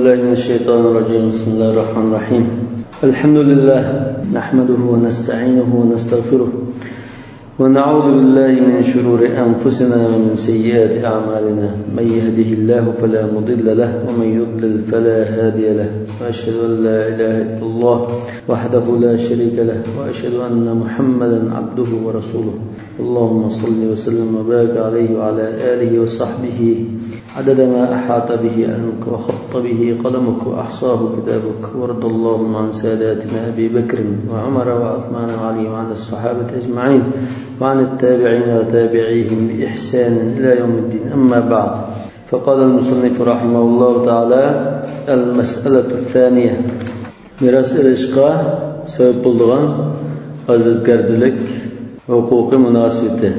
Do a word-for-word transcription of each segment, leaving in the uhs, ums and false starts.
بالله من الشيطان الرجيم. بسم الله الرحمن الرحيم. الحمد لله، نحمده ونستعينه ونستغفره، ونعوذ بالله من شرور أنفسنا ومن سيئات أعمالنا. من يهده الله فلا مضل له، ومن يضلل فلا هادي له. وأشهد أن لا إله إلا الله وحده لا شريك له، وأشهد أن محمدا عبده ورسوله. اللهم صل وسلم وبارك عليه وعلى آله وصحبه عدد ما أحاط به علمك وخط به قلمك وأحصاه كتابك، وارض اللهم عن ساداتنا أبي بكر وعمر وعثمان وعلي وعن الصحابة أجمعين وعن التابعين وتابعيهم بإحسان إلى يوم الدين. أما بعد، فقال المصنف رحمه الله تعالى: المسألة الثانية. مىراس ئېلىشقا سەۋەب بولىدىغان ئازادگەردىلىك ھوقۇقى مۇناسىۋىتى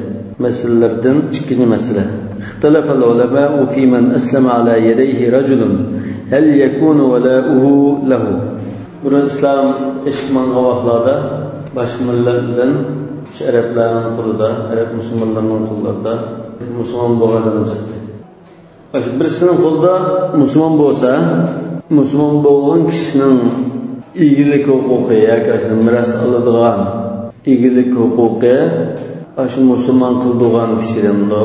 مەسىلىلەردىن ئىككىنچى مەسىلە. اختلف العلماء في من أسلم على يديه رجل، هل يكون ولاؤه له؟ بۇرۇن ئىسلام ئېشىپ ماڭغان ۋاقىتلاردا باشقا مىللەت بىلەن شۇ ئەرەبلەرنىڭ قولىدا، ئەرەب مۇسۇلمانلارنىڭ قوللىرىدا مۇسۇلمان بولغان ئادەم چىقتى. ئاشۇ بىرسىنىڭ قولىدا مۇسۇلمان بولسا، مۇسۇلمان بولغان كىشىنىڭ ئىگىلىك ھوقۇقى ياكى ئاشۇ مىراس ئالىدىغان ئىگىلىك ھوقۇقى ئاشۇ مۇسۇلمان قىلدۇرغان كىشىدىنمۇ؟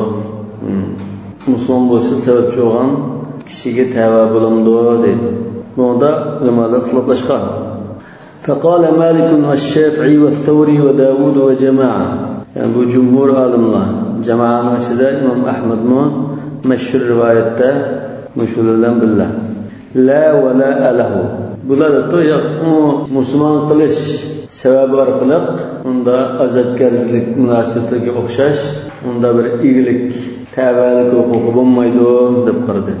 مۇسۇلمان بولۇشقا سەۋەبچى بولغان كىشىگە تەۋە بولامدۇ دەيدۇ. بۇنىڭدا ئۆلىمالار خىلاپلاشقان. فقال مالك والشافعي والثوري وداود وجماعة. يەنى بۇ جۇمھۇر ئالىملار، جامائەتنىڭ ئىچىدە ئىمام ئەھمەدمۇ مەشھۇر رىۋايەتتە مۇشۇلار بىلەن بىللە. لا ولاء له. بۇلار دەپتۇ، ياق، ئۇ مۇسۇلمان قىلىش سەۋەبى ئارقىلىق ئۇندا ئازادگەرلىك مۇناسىۋىتىگە ئوخشاش ئۇندا بىر ئىگىلىك، تەۋەلىك ھوقۇقى بولمايدۇ دەپ قارىدى.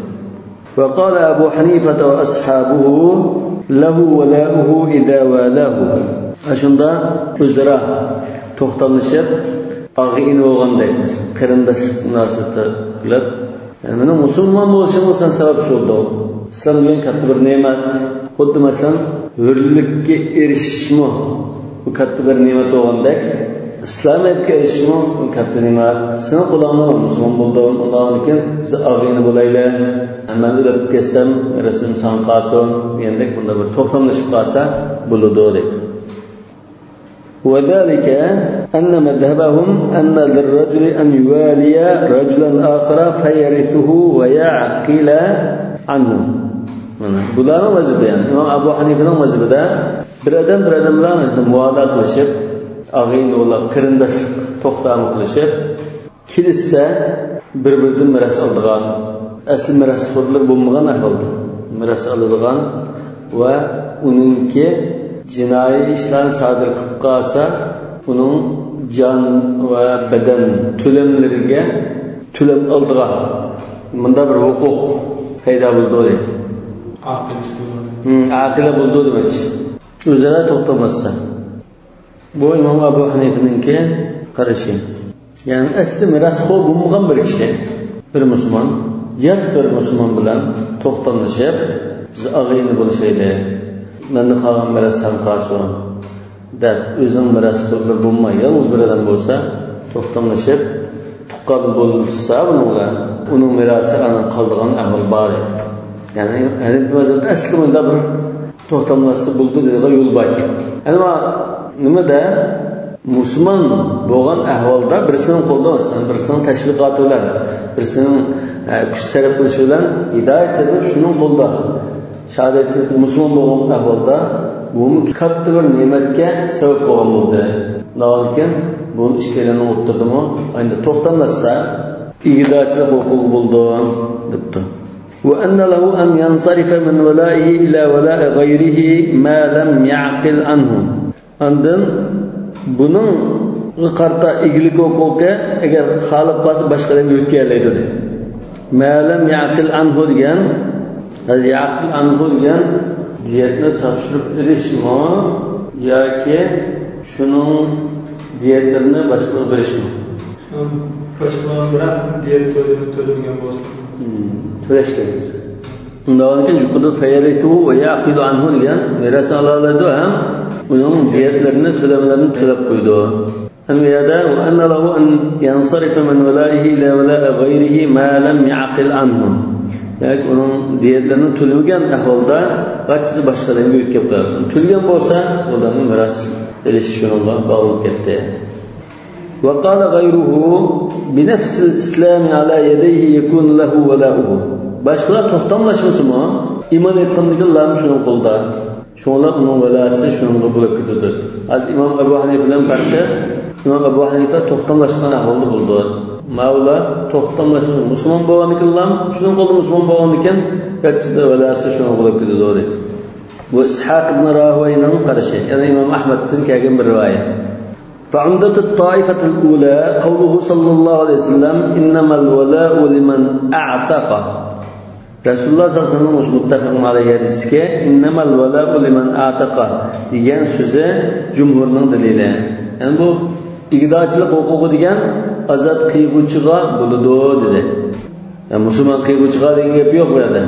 وقال أبو حنيفة وأصحابه له ولاؤه إذا والاه. ئاشۇندا ئۆزئارا توختاملىشىپ، ئاغا-ئىنى بولغاندەك، قېرىنداشلىق مۇناسىۋىتى قىلىپ، يەنى مېنىڭ مۇسۇلمان بولۇشۇمغا سەن سەۋەبچى بولدۇڭ. ئىسلام دېگەن كاتتا بىر نېمەت. خۇددى مەسىلەن، ھۆرلۈككە ئېرىشىشمۇ بۇ كاتتا بىر نېمەت بولغاندەك، ئىسلامىيەتكە ئېرىشىشمۇ بۇ كاتتا نېمەت. سېنىڭ قولۇڭدا مۇسۇلمان بولدۇم، ئۇنداقتىن كېيىن بىز ئاغىنە بولايلى. مەن ئۆلۈپ كەتسەم، رەسىم ساڭا قالسۇن دېگەندەك، بۇنداق بىر توختاملىشىپ قالسا بولىدۇ، دەيدۇ. وذلك أن مذهبهم أن للرجل أن يوالي رجلا آخر فيرثه ويعقل عنه. مانا، بۇلارنىڭ مەزھىپى، يەنى ئىمام ئەبۇ ھەنىفىنىڭ مەزھىپىدە بىر ئادەم بىر ئادەم بىلەن مۇۋالاقىلىشىپ، ئاغىنە بولۇپ، قېرىنداشلىق توختامى قىلىشىپ، كېلىشسە، بىر-بىرىدىن مىراس ئالىدىغان، ئەسلى مىراسخورلىرى بولمىغان ئەھۋالدا مىراس ئالىدىغان ۋە ئۇنىڭكى جىنايى ئىشلارنى سادىر قىلىپ قالسا، ئۇنىڭ جان ۋە بەدەن تۆلەملىرىگە تۆلەم ئالىدىغان مۇنداق بىر ھوقۇق پەيدا بولىدۇ دەيدۇ. ئاقىلە بولىدۇ. ھىم، ئاقىلە بولىدۇ دېمەكچى. ئۆزئارا توختاملاشسا. بۇ ئىمام ئەبۇ ھەنىفىنىڭكى قارىشى. يەنى ئەسلى مىراسخور بولمىغان بىر كىشى، بىر مۇسۇلمان، يات بىر مۇسۇلمان بىلەن توختاملىشىپ، بىز ئاغىنە بولۇشايلى، مەندە قالغان مىراس ساڭا قالسۇن دەپ، ئۆزىنىڭ مىراسخورلىرى بولماي، يالغۇز بىر ئادەم بولسا، توختاملىشىپ، تۇغقان بولسا بۇنىڭ بىلەن، ئۇنىڭ مىراسى ئاندىن قالىدىغان ئەھۋال بار ئىدى. يەنى ھەنىفىي مەزھەپتە ئەسلى مۇنداق بىر توختاملاشسا بولىدۇ دەيدىغان يول باركەن. ئەمما نېمىدە، مۇسۇلمان بولغان ئەھۋالدا بىرسىنىڭ قولىدا، مەسىلەن، بىرسىنىڭ تەشۋىقاتى بىلەن، بىرسىنىڭ، ئە، كۈچ سەرپ قىلىشى بىلەن ھىدايەت تېپىپ، شۇنىڭ قولىدا شاھادەت قىلىپ مۇسۇلمان بولغان ئەھۋالدا، بۇمۇ كاتتا بىر نېمەتكە سەۋەب بولغان بولدى. شۇنداقكەن، بۇ ئىككىيلەننىڭ ئوتتۇرىدىمۇ ئەمدى توختاملاشسا، ئىگىدارچىلىق ھوقۇقى بولىدۇ، دەپتۇ. وأن له أن ينصرف من ولائه إلى ولاء غيره ما لم يعقل عنه. ئاندىن بۇنىڭغا قارىتا ئىگىلىك ھوقۇقى، ئەگەر خالاپ قالسا، باشقا ئادەمگە ئۆتكەلەيدۇ دەيدۇ. ما لم يعقل عنه دېگەن، يعقل عنه دېگەن دىيەتنى تاپشۇرۇپ ئېلىشمۇ ياكى شۇنىڭ دىيەتلىرىنى باشقىلارغا بېرىشمۇ؟ باشقىلارغا بىراق دىيەت تۆلىمى تۆلىمىگەن بولسا. ھىم، تۆلەش كېرەك. شۇنداقكەن يۇقىرىدا فيرثه ويعقل عنه دېگەن مىراس ئالالايدۇ ھەم ئۇنىڭ دىيەتلىرىنى، تۆلەملىرىنى تۆلەپ قويىدۇ. ھەم بۇ يەردە وأن له أن ينصرف من ولائه إلى ولاء غيره ما لم يعقل عنه. ياكى ئۇنىڭ دىيەتلىرىنى تۆلىمىگەن ئەھۋالدا غاچچىدا باشقا ئادەمگە ئۆتۈپ كېلىپ قالىدۇ. تۆلىگەن بولسا، ئۇ ئادەمنىڭ مىراس ئېلىشى شۇنىڭغا باغلىنىپ كەتتى. وقال غيره: بنفس الإسلام على يديه يكون له ولاؤه. باشقىلار توختاملاشمىسىمۇ، ئىمان ئېيتقاندىن كېيىنلا شۇنىڭ قولىدا. شۇڭا ئۇنىڭ ۋەلاسى شۇنىڭغا بولۇپ كېتىدۇ. ھازىر ئىمام ئەبۇ ھەنىفە بىلەن پەرقى، ئىمام ئەبۇ ھەنىفە توختاملاشقان ئەھۋالدا بولىدۇ. ماۋۇلار توختاملاشمىسا، مۇسۇلمان بولغاندىن كېيىنلا شۇنىڭ قولىدا مۇسۇلمان بولغاندىن كېيىن، غاچچىدا ۋەلاسى شۇنىڭغا بولۇپ كېتىدۇ، دەيدۇ. بۇ ئىسھاق ئىبن راھۇۋەينىڭ قارىشى، يەنى ئىمام ئەھمەدتىن كەلگەن بىر رىۋايەت. فعمدة الطائفة الأولى قوله صلى الله عليه وسلم: إنما الولاء لمن أعتق. رەسۇلۇللاھ سەللەللاھۇ ئەلەيھى ۋەسەللەم مۇشۇ مۇتتەفەقۇن ئەلەيھى ھەدىسكە: إنما الولاء لمن أعتق دېگەن سۆزى جۇمھۇرنىڭ دەلىلى. يەنى بۇ ئىگىدارچىلىق ھوقۇقى دېگەن ئازاد قىلغۇچىغا بولىدۇ دېدى. يەنى مۇسۇلمان قىلغۇچىغا دېگەن گەپ يوق بۇ يەردە.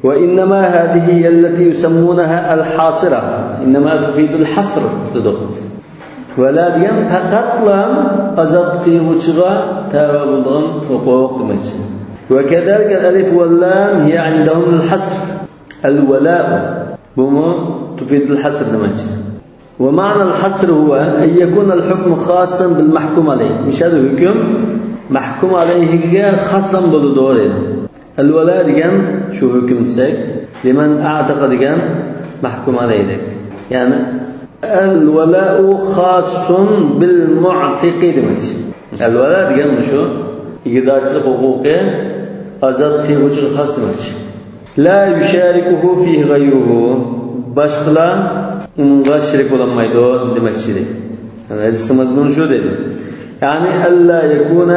وإنما هذه التي يسمونها الحاصرة. إنما تفيد الحصر دېدۇق. ۋەلا دېگەن پەقەتلا ئازاد قىلغۇچىغا تەۋە بولىدىغان ھوقۇق دېمەكچى. وكذلك الألف واللام هي عندهم الحصر. الولاء. بۇمۇ تفيد الحصر دېمەكچى. ومعنى الحصر هو أن يكون الحكم خاصا بالمحكوم عليه. مۇشۇ يەردە ھۆكۈم مەھكۇم ئەلەيھىگە خاسلا بولىدۇ دەيدۇ. ئەلۋەلا دېگەن شۇ ھۆكۈم دېسەك، لمن أعتق دېگەن مەھكۇم ئەلەيھىدەك. يەنى، الولاء خاص بالمعتق دېمەكچى. ئەلۋەلا دېگەن مۇشۇ ئىگىدارچىلىق ھوقۇقى ئازاد قىلغۇچىغا خاس دېمەكچى. لا يشاركه فيه غيره. باشقىلار ئۇنىڭغا شېرىك بولالمايدۇ دېمەكچى ئىدى. يەنى ھەدىسنىڭ مەزمۇنى شۇ دەيدۇ. يەنى، ألا يكون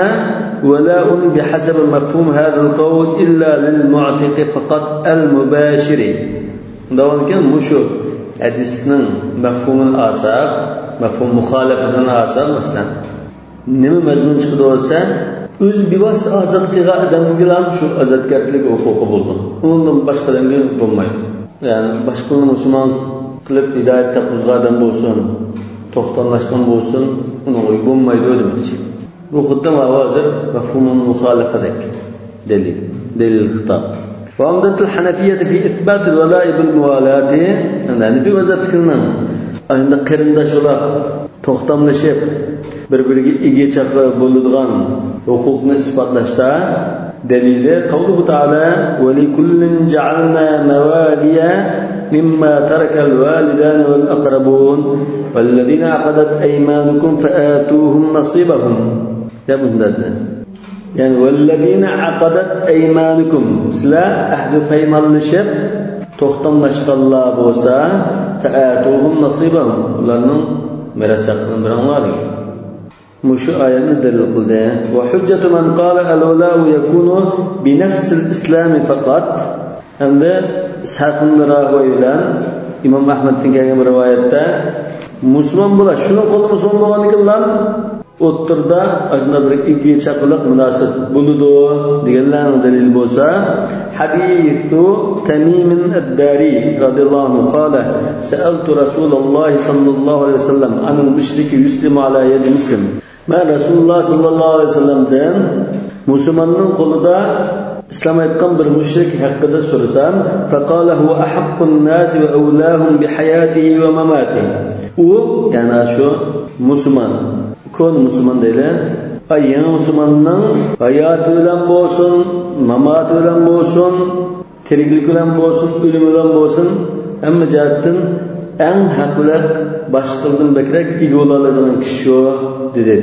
ولاء بحسب مفهوم هذا القول إلا للمعتق فقط المباشر. دەۋالكەن مۇشۇ ھەدىسنىڭ مەفھۇمىنى ئالساق، مەفھۇم مۇخالىپىسىنى ئالساق، مەسىلەن، نېمە مەزمۇن چىقىدۇ دېسە، ئۆزى بىۋاسىتە ئازاد قىلغان ئادەمگىلا شۇ ئازادكارچىلىق ھوقۇقى بولىدۇ. ئۇنىڭدىن باشقا ئادەمگە بولمايدۇ. يەنى باشقىلارنى مۇسۇلمان قىلىپ ھىدايەت تاپقۇزغان ئادەم بولسۇن، توختاملاشقان بولسۇن، ئۇنىڭغا بولمايدۇ دېمەكچى. بۇ خۇددى ماۋۇ ھازىر مەفھۇمۇل مۇخالىپىدەك دەلىل، دەلىل خىتاب. وعمدة الحنفية في إثبات الولاء بالموالاة. ھەنەفىي مەزھەپتىكىلەرنىڭ ئاشۇنداق قېرىنداش بولاپ، توختاملىشىپ، بىر-بىرىگە ئىگە چاقا بولىدىغان ھوقۇقنى ئىسپاتلاشتا دەلىلى قوله تعالى: ولكل جعلنا موالي مما ترك الوالدان والأقربون والذين عقدت أيمانكم فآتوهم نصيبهم. دەپ مۇنداق دېدى. يەنى، والذين عقدت أيمانكم، سىلەر ئەھدى پەيمانلىشىپ توختاملاشقانلار بولسا، فآتوهم نصيبهم، ئۇلارنىڭ مىراس ھەققىنى بېرىڭلار دېگەن. مۇشۇ ئايەتنى دەلىل قىلدى. وحجة من قال الولاء يكون بنفس الإسلام فقط. ھەمدە ئىسھاق ئىبن راھۇۋەي بىلەن ئىمام ئەھمەدتىن كەلگەن بىر رىۋايەتتە، مۇسۇلمان بولاش، شۇنىڭ قولىدا مۇسۇلمان بولغاندىن كېيىنلا ئوتتۇرىدا ئاشۇنداق بىر ئىگە چاقىلىق مۇناسىۋەت بولىدۇ دېگەنلەرنىڭ دەلىلى بولسا، حديث تميم الداري رضي الله عنه قال: سألت رسول الله صلى الله عليه وسلم عن المشرك يسلم على يد مسلم. مەن رەسۇلۇللاھ ساللاللاھۇ ئەلەيھى ۋەسەللەمدىن مۇسۇلماننىڭ قولىدا ئىسلام ئېيتقان بىر مۇشرىك ھەققىدە سورىسام، فقال: هو أحق الناس وأولاهم بحياته ومماته. ئۇ، يەنى شۇ مۇسۇلمان، كونا مۇسۇلمان دەيلى، ئاي، يېڭى مۇسۇلماننىڭ ھاياتى بىلەن بولسۇن، ماماتى بىلەن بولسۇن، تىرىكلىك بىلەن بولسۇن، ئۆلۈم بىلەن بولسۇن، ھەممە جەھەتتىن ئەڭ ھەقلىق، باشقىلاردىن بەكرەك ئىگە بولالايدىغان كىشى شۇ، دېدى.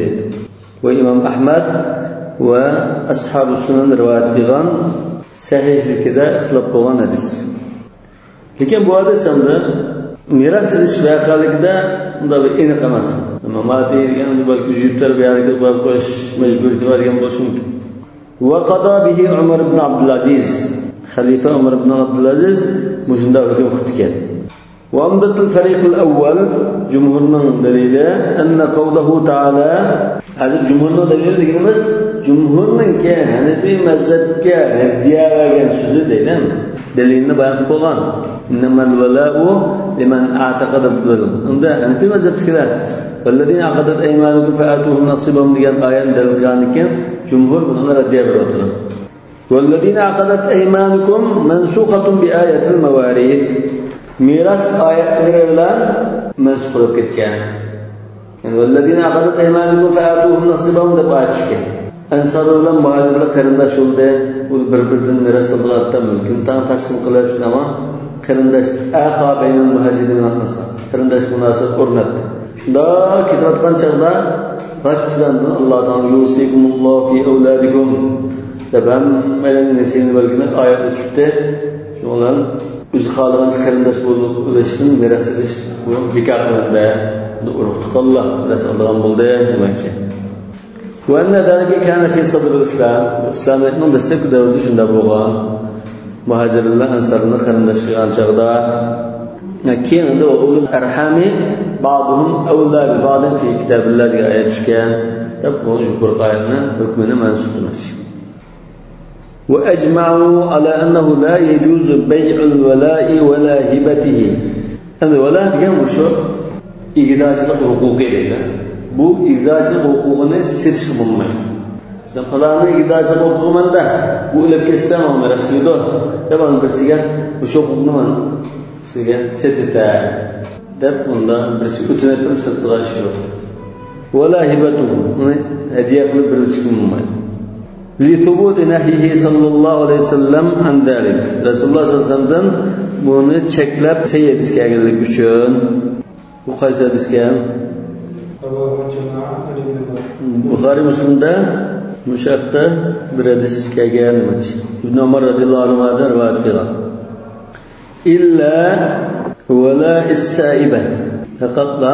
بۇ ئىمام ئەھمەد ۋە ئەسھابۇ سۇنەن رىۋايەت قىلغان، سەھىھلىكىدە ئىختىلاپ بولغان ھەدىس. لېكىن بۇ ھەدىس ئەمدى مىراس ئېلىش ۋەقەلىكىدە ئۇنداق بىر ئېنىق ئەمەس. ماماتى دېگەن بەلكى يۈز يۈز تەربىيەلىك بولۇپ قويۇش مەجبۇرىيىتى بار دېگەن بولۇشى مۇمكىن. وقضى به عمر بن عبد العزيز. خەلىپە ئۆمەر ئىبن ئابدۇلئەزىز مۇشۇنداق ھۆكۈم قىپتىكەن. وعمدة الفريق الأول، جۇمھۇرنىڭ دەلىلى، أن قوله تعالى، ھازىر جۇمھۇرنىڭ دەلىلى دېگىنىمىز، جۇمھۇرنىڭكى ھەنەفىي مەزھەپكە رەددىيە بەرگەن سۆزى دەيلى، دەلىلىنى بايان قىلىپ بولغان. إنما الولاء لمن أعتق دەپ بولغان. ئەمدى ھەنەفىي مەزھەپتىكىلەر، والذين عقدت أيمانكم فآتوهم نصيبهم دېگەن ئايەتنى دەلىل قىلغاندىن كېيىن، جۇمھۇر بۇنىڭغا رەددىيە بېرىۋاتىدۇ. والذين عقدت أيمانكم منسوخة بآية المواريث. مىراس ئايەتلىرى بىلەن مەنسۇخ بولۇپ كەتكەن. يەنى، والذين عقدت أيمانكم فآتوهم نصيبهم دەپ ئايەت چۈشكەن. ئەنسارلار بىلەن مۇھاجىرلار قېرىنداش بولدى. ئۇ بىر-بىرىدىن مىراس ئالىدىغان ئادەم مۇمكىن. تەڭ تەقسىم قىلىپ، شۇنداقمۇ؟ قېرىنداش، أخا بين المهاجرين والأنصار. قېرىنداش مۇناسىۋەت ئورناتتى. شۇنداق كېتىۋاتقان چاغدا، غاچچىلاندىن ئاللا تائالا، يوسىكۇمۇللاھۇ فى ئەۋلادىكۇم دەپ ھەممەيلەنگە نېسىۋىنى بەلگىلەپ ئايەت چۈشتى. شۇنىڭ بىلەن ئۆزى خالىغانچە قېرىنداش بولۇپ ئۆلۈشتىن مىراس ئېلىش بۇ بىكار قىلىندى. ئۇنى ئۇرۇق تۇغقانلار مىراس ئالىدىغان بولدى دېمەكچى. وأن ذلك كان في صدر الإسلام. ئىسلامىيەتنىڭ دەسلەپكى دەۋرىدە شۇنداق بولغان. مۇھاجىرلار ئەنسارلارنى قېرىنداش قىلغان چاغدا، كېيىن ئەمدى وأولو الأرحام بعضهم أولى ببعض في كتاب الله دېگەن ئايەت چۈشكەن دەپ، بۇ يۇقىرىقى ئايەتنىڭ ھۆكمىنى مەنسۇخ قىلماقچى. وأجمعوا على أنه لا يجوز بيع الولاء ولا هبته. ئەمدى ۋەلا دېگەن مۇشۇ ئىگىدارچىلىق ھوقۇقى دەيدۇ. بۇ ئىگىدارچىلىق ھوقۇقىنى سېتىشقا بولمايدۇ. سەن پالاننىڭ ئىگىدارچىلىق ھوقۇقى مەندە، بۇ ئۆلۈپ كەتسە ماڭا مىراس قىلىدۇ دەپ، ئاندىن بىرسىگە مۇشۇ ھوقۇقنى مەن سىزگە سېتىۋېتەي دەپ، ئۇندا بىرسى ئۆتۈنۈپ بېرىپ سېتىدىغان ئىش يوق. ولا هبته، ئۇنى ھەدىيە قىلىپ بېرىۋېتىشكە بولمايدۇ. لثبوت نهيه صلى الله عليه وسلم عن ذلك. رەسۇلۇللاھ سەللەللاھۇ ئەلەيھى ۋەسەللەمدىن بۇنى چەكلەپ سەھىھ ھەدىس كەلگەنلىكى ئۈچۈن. بۇ قايسى ھەدىسكەن؟ رواه الجماعة عن ابن عمر. بۇخارىي مۇسلىمدا مۇشۇ ھەقتە بىر ھەدىس كەلگەن. ئىبن ئۆمەر رەزىيەللاھۇ ئەنھۇدىن رىۋايەت قىلغان. إلا ولاء السائبة. پەقەتلا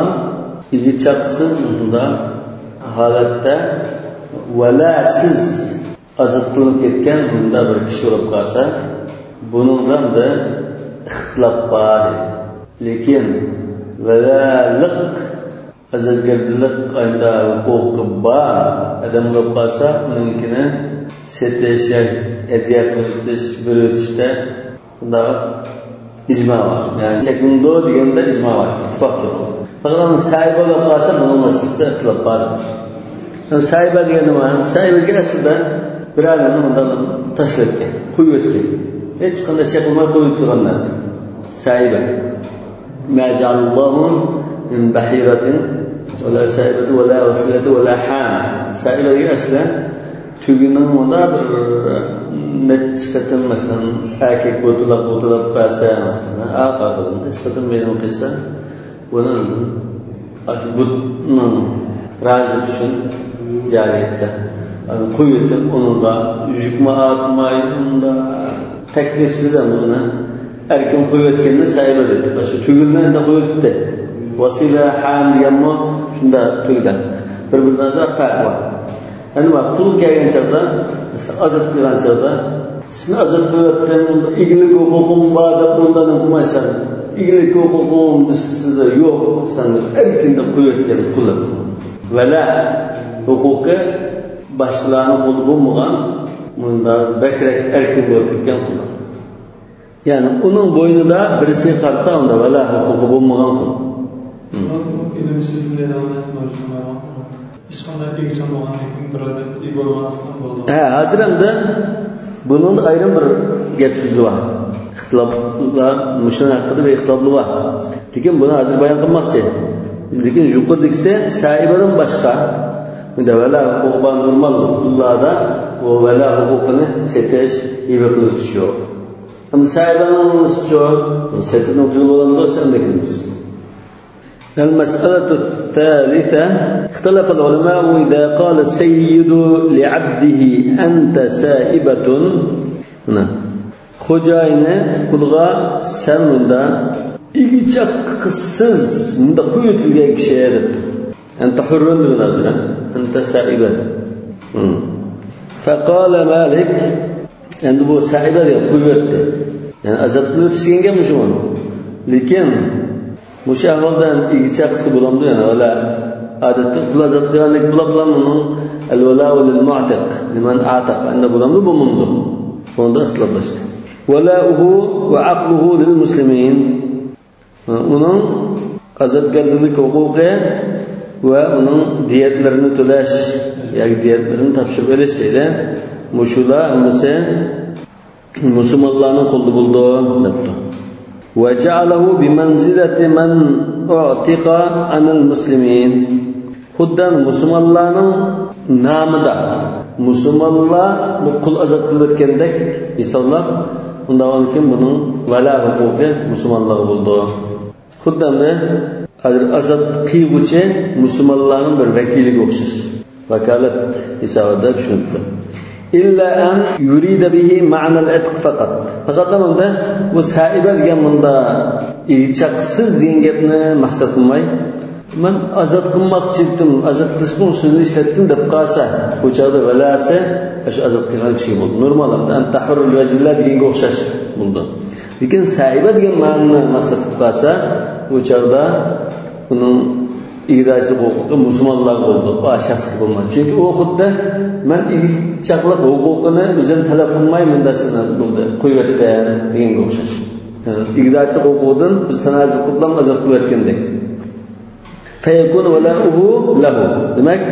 ئىگە چاقىسىز مۇنداق ھالەتتە ۋەلاسىز ئازاد قىلىنىپ كەتكەن مۇنداق بىر كىشى بولۇپ قالسا، بۇنىڭدا ئەمدى ئىختىلاپ بار. لېكىن ۋەلالىق، ئازادگەردىلىك قايتا ھوقۇقى بار ئادەم بولۇپ قالسا، ئۇنىڭكىنى سېتىش ياكى ھەدىيە قىلىۋېتىش، بېرىۋېتىشتە بۇنداق ئىجما بار. يەنى چەكلىنىدۇ دېگەندە ئىجما بار، ئىتتىپاق يوق. پەقەت ئۇنىڭ ساھىبى بولۇپ قالسا، بۇنىڭ مەسىلىسىدە ئىختىلاپ بار. يەنى ساھىبە دېگەن نېمە؟ ساھىبىگە ئەسلىدە بىر ئادەمنى مۇنداق تاشلىۋەتكەن، قويۇۋەتكەن. ھېچقانداق چېقىلماي قويۇۋېتىلغان نەرسە. ساھىبە. ما جعل الله من بحيرة ولا سائبة ولا وصيلة ولا حام. سائبە دېگەن ئەسلىدە تۆگىنىڭ مۇنداق بىر نەچچە قېتىم، مەسىلەن، ئەركەك بوتىلاپ، بوتىلاپ بەرسە، مەسىلەن، ھە، قارىغىلى، نەچچە قېتىم مەيدان قىلسا، بۇنىڭ ئاشۇ بۇتنىڭ راھىتى ئۈچۈن جارىيەتتە قويۇۋېتىپ، ئۇنىڭغا يۈكمۇ ئارتماي، ئۇندا تەكلىپسىز ھەم ئۇنى ئەركىن قويۇۋەتكەننى ساھىبە دەيدۇ. ئاشۇ تۈگۈلنى ئەمدى قويۇۋېتىپتۇ. ۋەسىلە، ھام دېگەنمۇ شۇنداق تۈگدە. بىر-بىرىدىن ئازراق پەرقى بار. يەنى بار، قۇل كەلگەن چاغدا، مەسىلەن، ئازاد قىلغان چاغدا، سېنى ئازاد قىلىۋەتتىم، ئىگىلىك ھوقۇقۇڭ بار دەپ ئۇنداق قىلمايسەن. ئىگىلىك ھوقۇقۇڭ بىز سىزدە يوق، سەن ئەركىن دەپ قويۇۋەتكەن قۇل. ۋەلا ھوقۇقى باشقىلارنىڭ قولىدا بولمىغان، مۇنداق بەكرەك ئەركىن بولۇپ كەتكەن قۇل. يەنى ئۇنىڭ بوينىدا بىرسىگە قارىتا ئۇنداق ۋەلا ھوقۇقى بولمىغان قۇل. ھىم. ھېچقانداق ئىگىسى بولغاندىن كېيىن بىر ئادەم ئىگە بولغان ئىسلام بولىدۇ. ھە، ھازىر ئەمدى بۇنىڭدا ئايرىم بىر گەپ سۆزى بار. ئىختىلاپلار، مۇشۇنىڭ ھەققىدە بىر ئىختىلاپلار بار. لېكىن بۇنى ھازىر بايان قىلماقچى. لېكىن يۇقىرىدىكىسى سائىبىدىن باشقا، بۇندا ۋەلا ھوقۇقى بار نورمال قۇللاردا بۇ ۋەلا ھوقۇقىنى سېتىش، ھىبە قىلىش يوق. ئەمدى سائىبىنىڭ نېمىسىچۇ؟ سېتىنىڭ تۈگۈل بولامدۇ، سەندە كىممىز؟ المسألة الثالثة، اختلف العلماء إذا قال السيد لعبده أنت سائبة. مانا. خوجايىنى قۇلىغا سەن مۇندا ئىگە چاقىسىز مۇندا قويۇۋېتىلگەن كىشى دەپ. أنت حر دېگەن ھازىر، ھە؟ أنت سائبة. مم. فقال مالك، ئەمدى بۇ سائىبە دېگەن قويۇۋەتتى. يەنى ئازاد قىلىۋېتىش دېگەن گەپ مۇشۇ. لېكىن مۇشۇ ئەھۋالدا ئىگە چاقىسى بولامدۇ؟ يەنى ۋەلا ئادەتتە قۇل ئازاد قىلغاندەك بولۇپلا ئۇنىڭ الولاء للمعتق لمن أعتق ئەمدى بولامدۇ، بولمامدۇ؟ بۇنىڭدا ئىختىلاپلاشتى. ولاؤه وعقده للمسلمين. ئۇنىڭ ئازادگەرلىك ھوقۇقى ۋە ئۇنىڭ دىيەتلىرىنى تۆلەش ياكى دىيەتلىرىنى تاپشۇرۇپ ئېلىش دەيدۇ. مۇشۇلار ھەممىسى مۇسۇلمانلارنىڭ قولىدا بولىدۇ، دەپتۇ. وجعله بمنزلة من اعتق عن المسلمين. خۇددى مۇسۇلمانلارنىڭ نامىدا، مۇسۇلمانلار بۇ قۇل ئازاد قىلىۋەتكەندەك ھېسابلاپ، ئۇنداق بولغاندىكىن بۇنىڭ ۋەلا ھوقۇقى مۇسۇلمانلارغا بولىدۇ. خۇددى ئەمدى ھازىر ئازاد قىلغۇچى مۇسۇلمانلارنىڭ بىر ۋەكىلىگە ئوخشاش. ۋاكالەت ھېسابىدا چۈشىنىپتۇ. إلا أن يريد به معنى العتق فقط. پەقەت مۇندا بۇ سائىبە دېگەن مۇندا ئىگىچاقسىز دېگەن گەپنى مەقسەت قىلماي، مەن ئازاد قىلماقچى ئىدىم، ئازاد قىلىشنىڭ سۆزىنى ئىشلەتتىم دەپ قالسا، بۇ چاغدا ۋەلاسى شۇ ئازاد قىلغان كىشى بولىدۇ. نورمال، ئەمدى أنت حر لوجه الله دېگەنگە ئوخشاش بولىدۇ. لېكىن سائىبە دېگەن مەنىنى مەقسەت قىلىپ قالسا، بۇ چاغدا ئۇنىڭ ئىگىدارچىلىق ھوقۇقى مۇسۇلمانلارغا بولىدۇ، ئا شەخسكە بولمايدۇ. چۈنكى ئۇ خۇددى مەن ئىگىچاقلىق ھوقۇقىنى ئۆزۈم تەلەپ قىلماي مۇنداق سېنى بولدى، قويۇۋەتتىم دېگەنگە ئوخشاش. ئىگىدارچىلىق ھوقۇقىدىن بىز تانازۇل قىلىپ ئازاد قىلىۋەتكەندەك. فيكون ولاؤه له. دېمەك،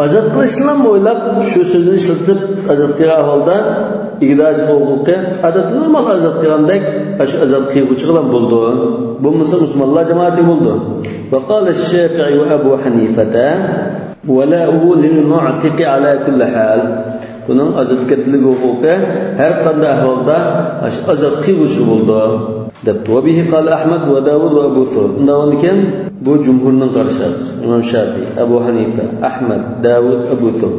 ئازاد قىلىشنىلا ئويلاپ، شۇ سۆزنى ئىشلىتىپ ئازاد قىلغان ھالدا ئىگىدارچىلىق ھوقۇقى ئادەتتە نورمال ئازاد قىلغاندەك، ئاشۇ ئازاد قىلغۇچىغىلا بولىدۇ. بولمىسا مۇسۇلمانلار جامائىتىگە بولىدۇ. وقال الشافعي وأبو حنيفة ولاؤه للمعتق على كل حال. بۇنىڭ ئازاد كېتىلىش ھوقۇقى ھەر قانداق ئەھۋالدا ئاشۇ ئازاد قىلغۇچىغا بولىدۇ، دەپتۇ. وبه قال أحمد وداود وأبو ثور. ئۇنداق بولغاندىكىن بۇ جۇمھۇرنىڭ قارىشى. ئىمام شافىئى، ئەبۇ ھەنىفە، ئەھمەد، داۋۇد، ئەبۇ سەۋر.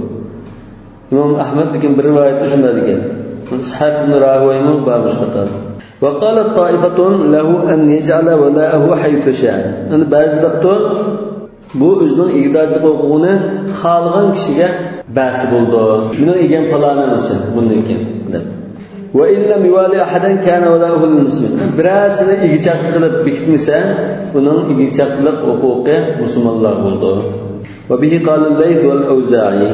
ئىمام ئەھمەد لېكىن بىر رىۋايەتتە شۇنداق دېگەن. ئىسھاق ئىبن راھۇۋەيمۇ بارمىش خاتا. وقالت طائفة له أن يجعل ولاءه حيث شاء. يەنى بەزى دەپتۇ، بۇ ئۆزىنىڭ ئىگىدارچىلىق ھوقۇقىنى خالىغان كىشىگە بەرسە بولىدۇ. مېنىڭ ئىگەم پالانى ئەمىسە بۇندىن كېيىن دەپ. وإن لم يوال أحدا كان ولاؤه للمسلمين. بىرەرسىنى ئىگىچاق قىلىپ بېكىتمىسە، ئۇنىڭ ئىگىچاقلىق ھوقۇقى مۇسۇلمانلارغا بولىدۇ. وبه قال الليث والأوزاعي.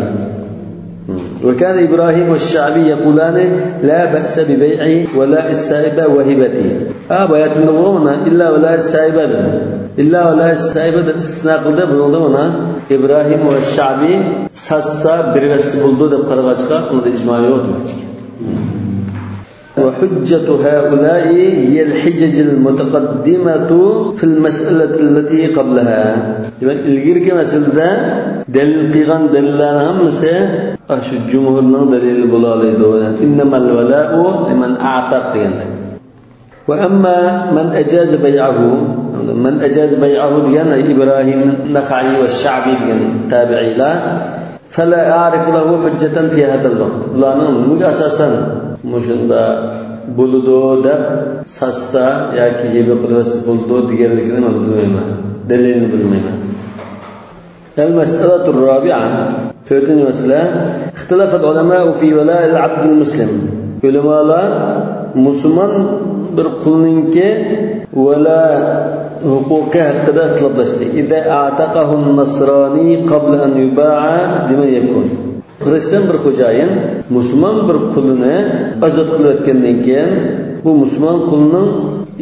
وكان إبراهيم والشعبي يقولان: لا بأس ببيع ولاء السائبة وهبته. ھە، باياتىندا بولغان مانا، إلا ولاء السائبة دېدى. إلا ولاء السائبة دەپ ئىستىسنا قىلدى. بۇنىڭدا مانا ئىبراھىم ۋە شەئبى ساتسا، بېرىۋەتسە بولىدۇ دەپ قارىغاچقا، ئۇندا ئىجما يوق دېمەكچى. وحجة هؤلاء هي الحجج المتقدمة في المسألة التي قبلها. دېمەك، ئىلگىرىكى مەسىلىدە دەلىل قىلغان دەلىللەرنىڭ ھەممىسى ئاشۇ جۇمھۇرنىڭ دەلىلى بولالايدۇ. إنما الولاء لمن أعتق دېگەندە. وأما من أجاز بيعه، من أجاز بيعه دېگەن ئىبراھىم نەخەئى ۋە شەئبى دېگەن تابىئىيلار، فلا أعرف له حجة في هذا الوقت. بۇلارنىڭ نېمىگە ئاساسەن مۇشۇنداق بولىدۇ دەپ ساتسا ياكى ھەيۋە قىلىۋەتسە بولىدۇ دېگەنلىكىنى مەن بىلمەيمەن. دەلىلىنى بىلمەيمەن. المسألة الرابعة. تۆتىنچى مەسىلە. اختلف العلماء في ولاء العبد المسلم. ئۆلىمالار مۇسۇلمان بىر قۇلنىڭكى ۋەلا ھوقۇقى ھەققىدە ئىختىلاپلاشتى. إذا أعتقه النصراني قبل أن يباع لمن يكون. خرىستىيان بىر خوجايىن مۇسۇلمان بىر قۇلىنى ئازاد قىلىۋەتكەندىن كېيىن، بۇ مۇسۇلمان قۇلنىڭ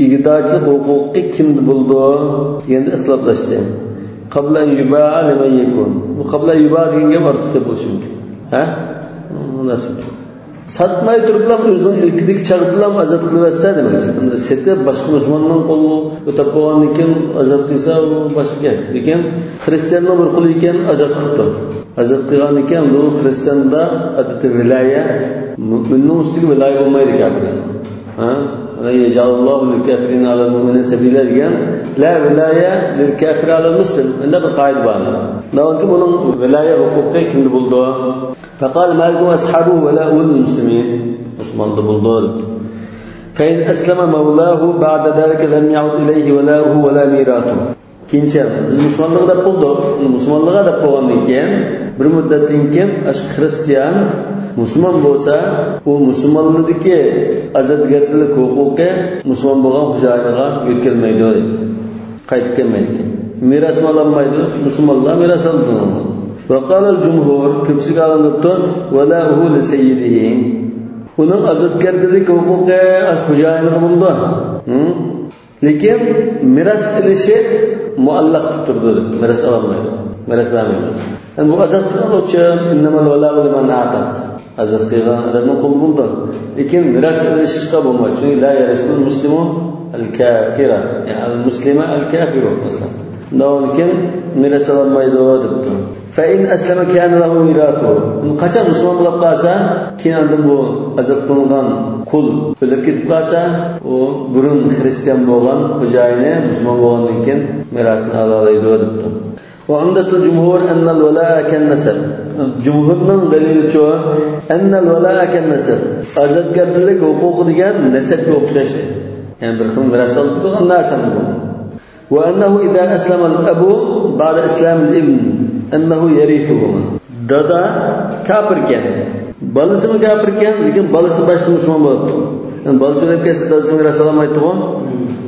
ئىگىدارچىلىق ھوقۇقى كىمدە بولىدۇ دېگەندە ئىختىلاپلاشتى. قبل أن يباع لمن يكون. بۇ قبل أن يباع دېگەن گەپ ئارتۇق گەپ بولۇشى مۇمكىن. ھە؟ مۇناسىپ. ساتماي تۇرۇپلا ئۆزىنىڭ ئىلكىدىكى چاغدىلا ئازاد قىلىۋەتسە دېمەكچى. ئەمدى سېتىپ باشقا مۇسۇلماننىڭ قولىغا ئۆتەپ بولغاندىن كېيىن ئازاد قىلسا، ئۇ باشقا گەپ. لېكىن خرىستىياننىڭ بىر قۇلى ئىكەن، ئازاد قىلىپتۇ. ئازاد قىلغاندىن كېيىن ئۇ خرىستىياندا ئادەتتە ۋىلايە، مۆمىننىڭ ئۈستىگە ۋىلايە بولمايدۇ كاپىرنىڭ. ھە؟ لا يجعل الله للكافرين على المؤمنين سبيلا دېگەن، لا ولاية للكافر على المسلم. مۇنداق بىر قائىدە بار. داۋامكى بۇنىڭ ۋىلايە ھوقۇقى كىمدە بولىدۇ؟ فقال مالك وأصحابه ولاؤه للمسلمين. مۇسۇلماندا بولىدۇ. فإن أسلم مولاه بعد ذلك لم يعد إليه ولاؤه ولا ميراثه. كېيىنچە بىز مۇسۇلمانلىققا دەپ بولدۇق. مۇسۇلمانلىققا دەپ بولغاندىن كېيىن، بىر مۇددەتتىن كېيىن ئاشۇ خرىستىيان مۇسۇلمان بولسا، ئۇ مۇسۇلمانلىقتىكى ئازادگەرچىلىك ھوقۇقى مۇسۇلمان بولغان خوجايىنىغا يۆتكەلمەيدۇ. قايتىپ كەلمەيدىكەن. مىراسمۇ ئالالمايدۇ، مۇسۇلمانلار مىراس ئالىدۇ. وقال الجمهور، كۆپچىلىك ئالىملار دەپتۇ، ولاؤه لسيده. ئۇنىڭ ئازادگەرچىلىك ھوقۇقى خوجايىنىغا بولىدۇ. ھە؟ لېكىن مىراس ئېلىشى مۇئەللەق تۇرىدۇ، مىراس ئالالمايدۇ، مىراس بەرمەيدۇ. يەنى بۇ ئازاد قىلغۇچى، إنما الولاء لمن أعتق. ئازاد قىلغان ئادەمنىڭ قولىدا بولىدۇ. لېكىن مىراس ئېلىشقا بولمايدۇ. چۈنكى لا يرث المسلم الكافر. يەنى المسلم الكافر، مەسىلەن. شۇنداق بولغاندىكىن مىراس ئالالمايدۇ دەپتۇ. فإن أسلم كان له ميراثه. قاچان مۇسۇلمان بولۇپ قالسا، كېيىن ئاندىن بۇ ئازاد قىلىنغان قۇل ئۆلۈپ كېتىپ قالسا، ئۇ بۇرۇن خىرىستىيان بولغان خوجايىنى مۇسۇلمان بولغاندىن كېيىن مىراسىنى ئالالايدۇ دەپتۇ. وعمدة الجمهور أن الولاء كالنسب. جۇمھۇرنىڭ دەلىلىچۇ، أن الولاء كالنسب. ئازادگەرچىلىك ھوقۇقى دېگەن نەسەبكە ئوخشاش. يەنى بىر خىل مىراس ئالىدىغان نەرسە بۇ. وأنه إذا أسلم الأب بعد إسلام الابن أنه يرثهما. دادا كاپىركەن، بالىسىمۇ كاپىركەن، لېكىن بالىسى باشتا مۇسۇلمان بولۇپتۇ. يەنى بالىسى ئۆلۈپ كەتسە، دادىسى مىراس ئالالمايتتىغۇ.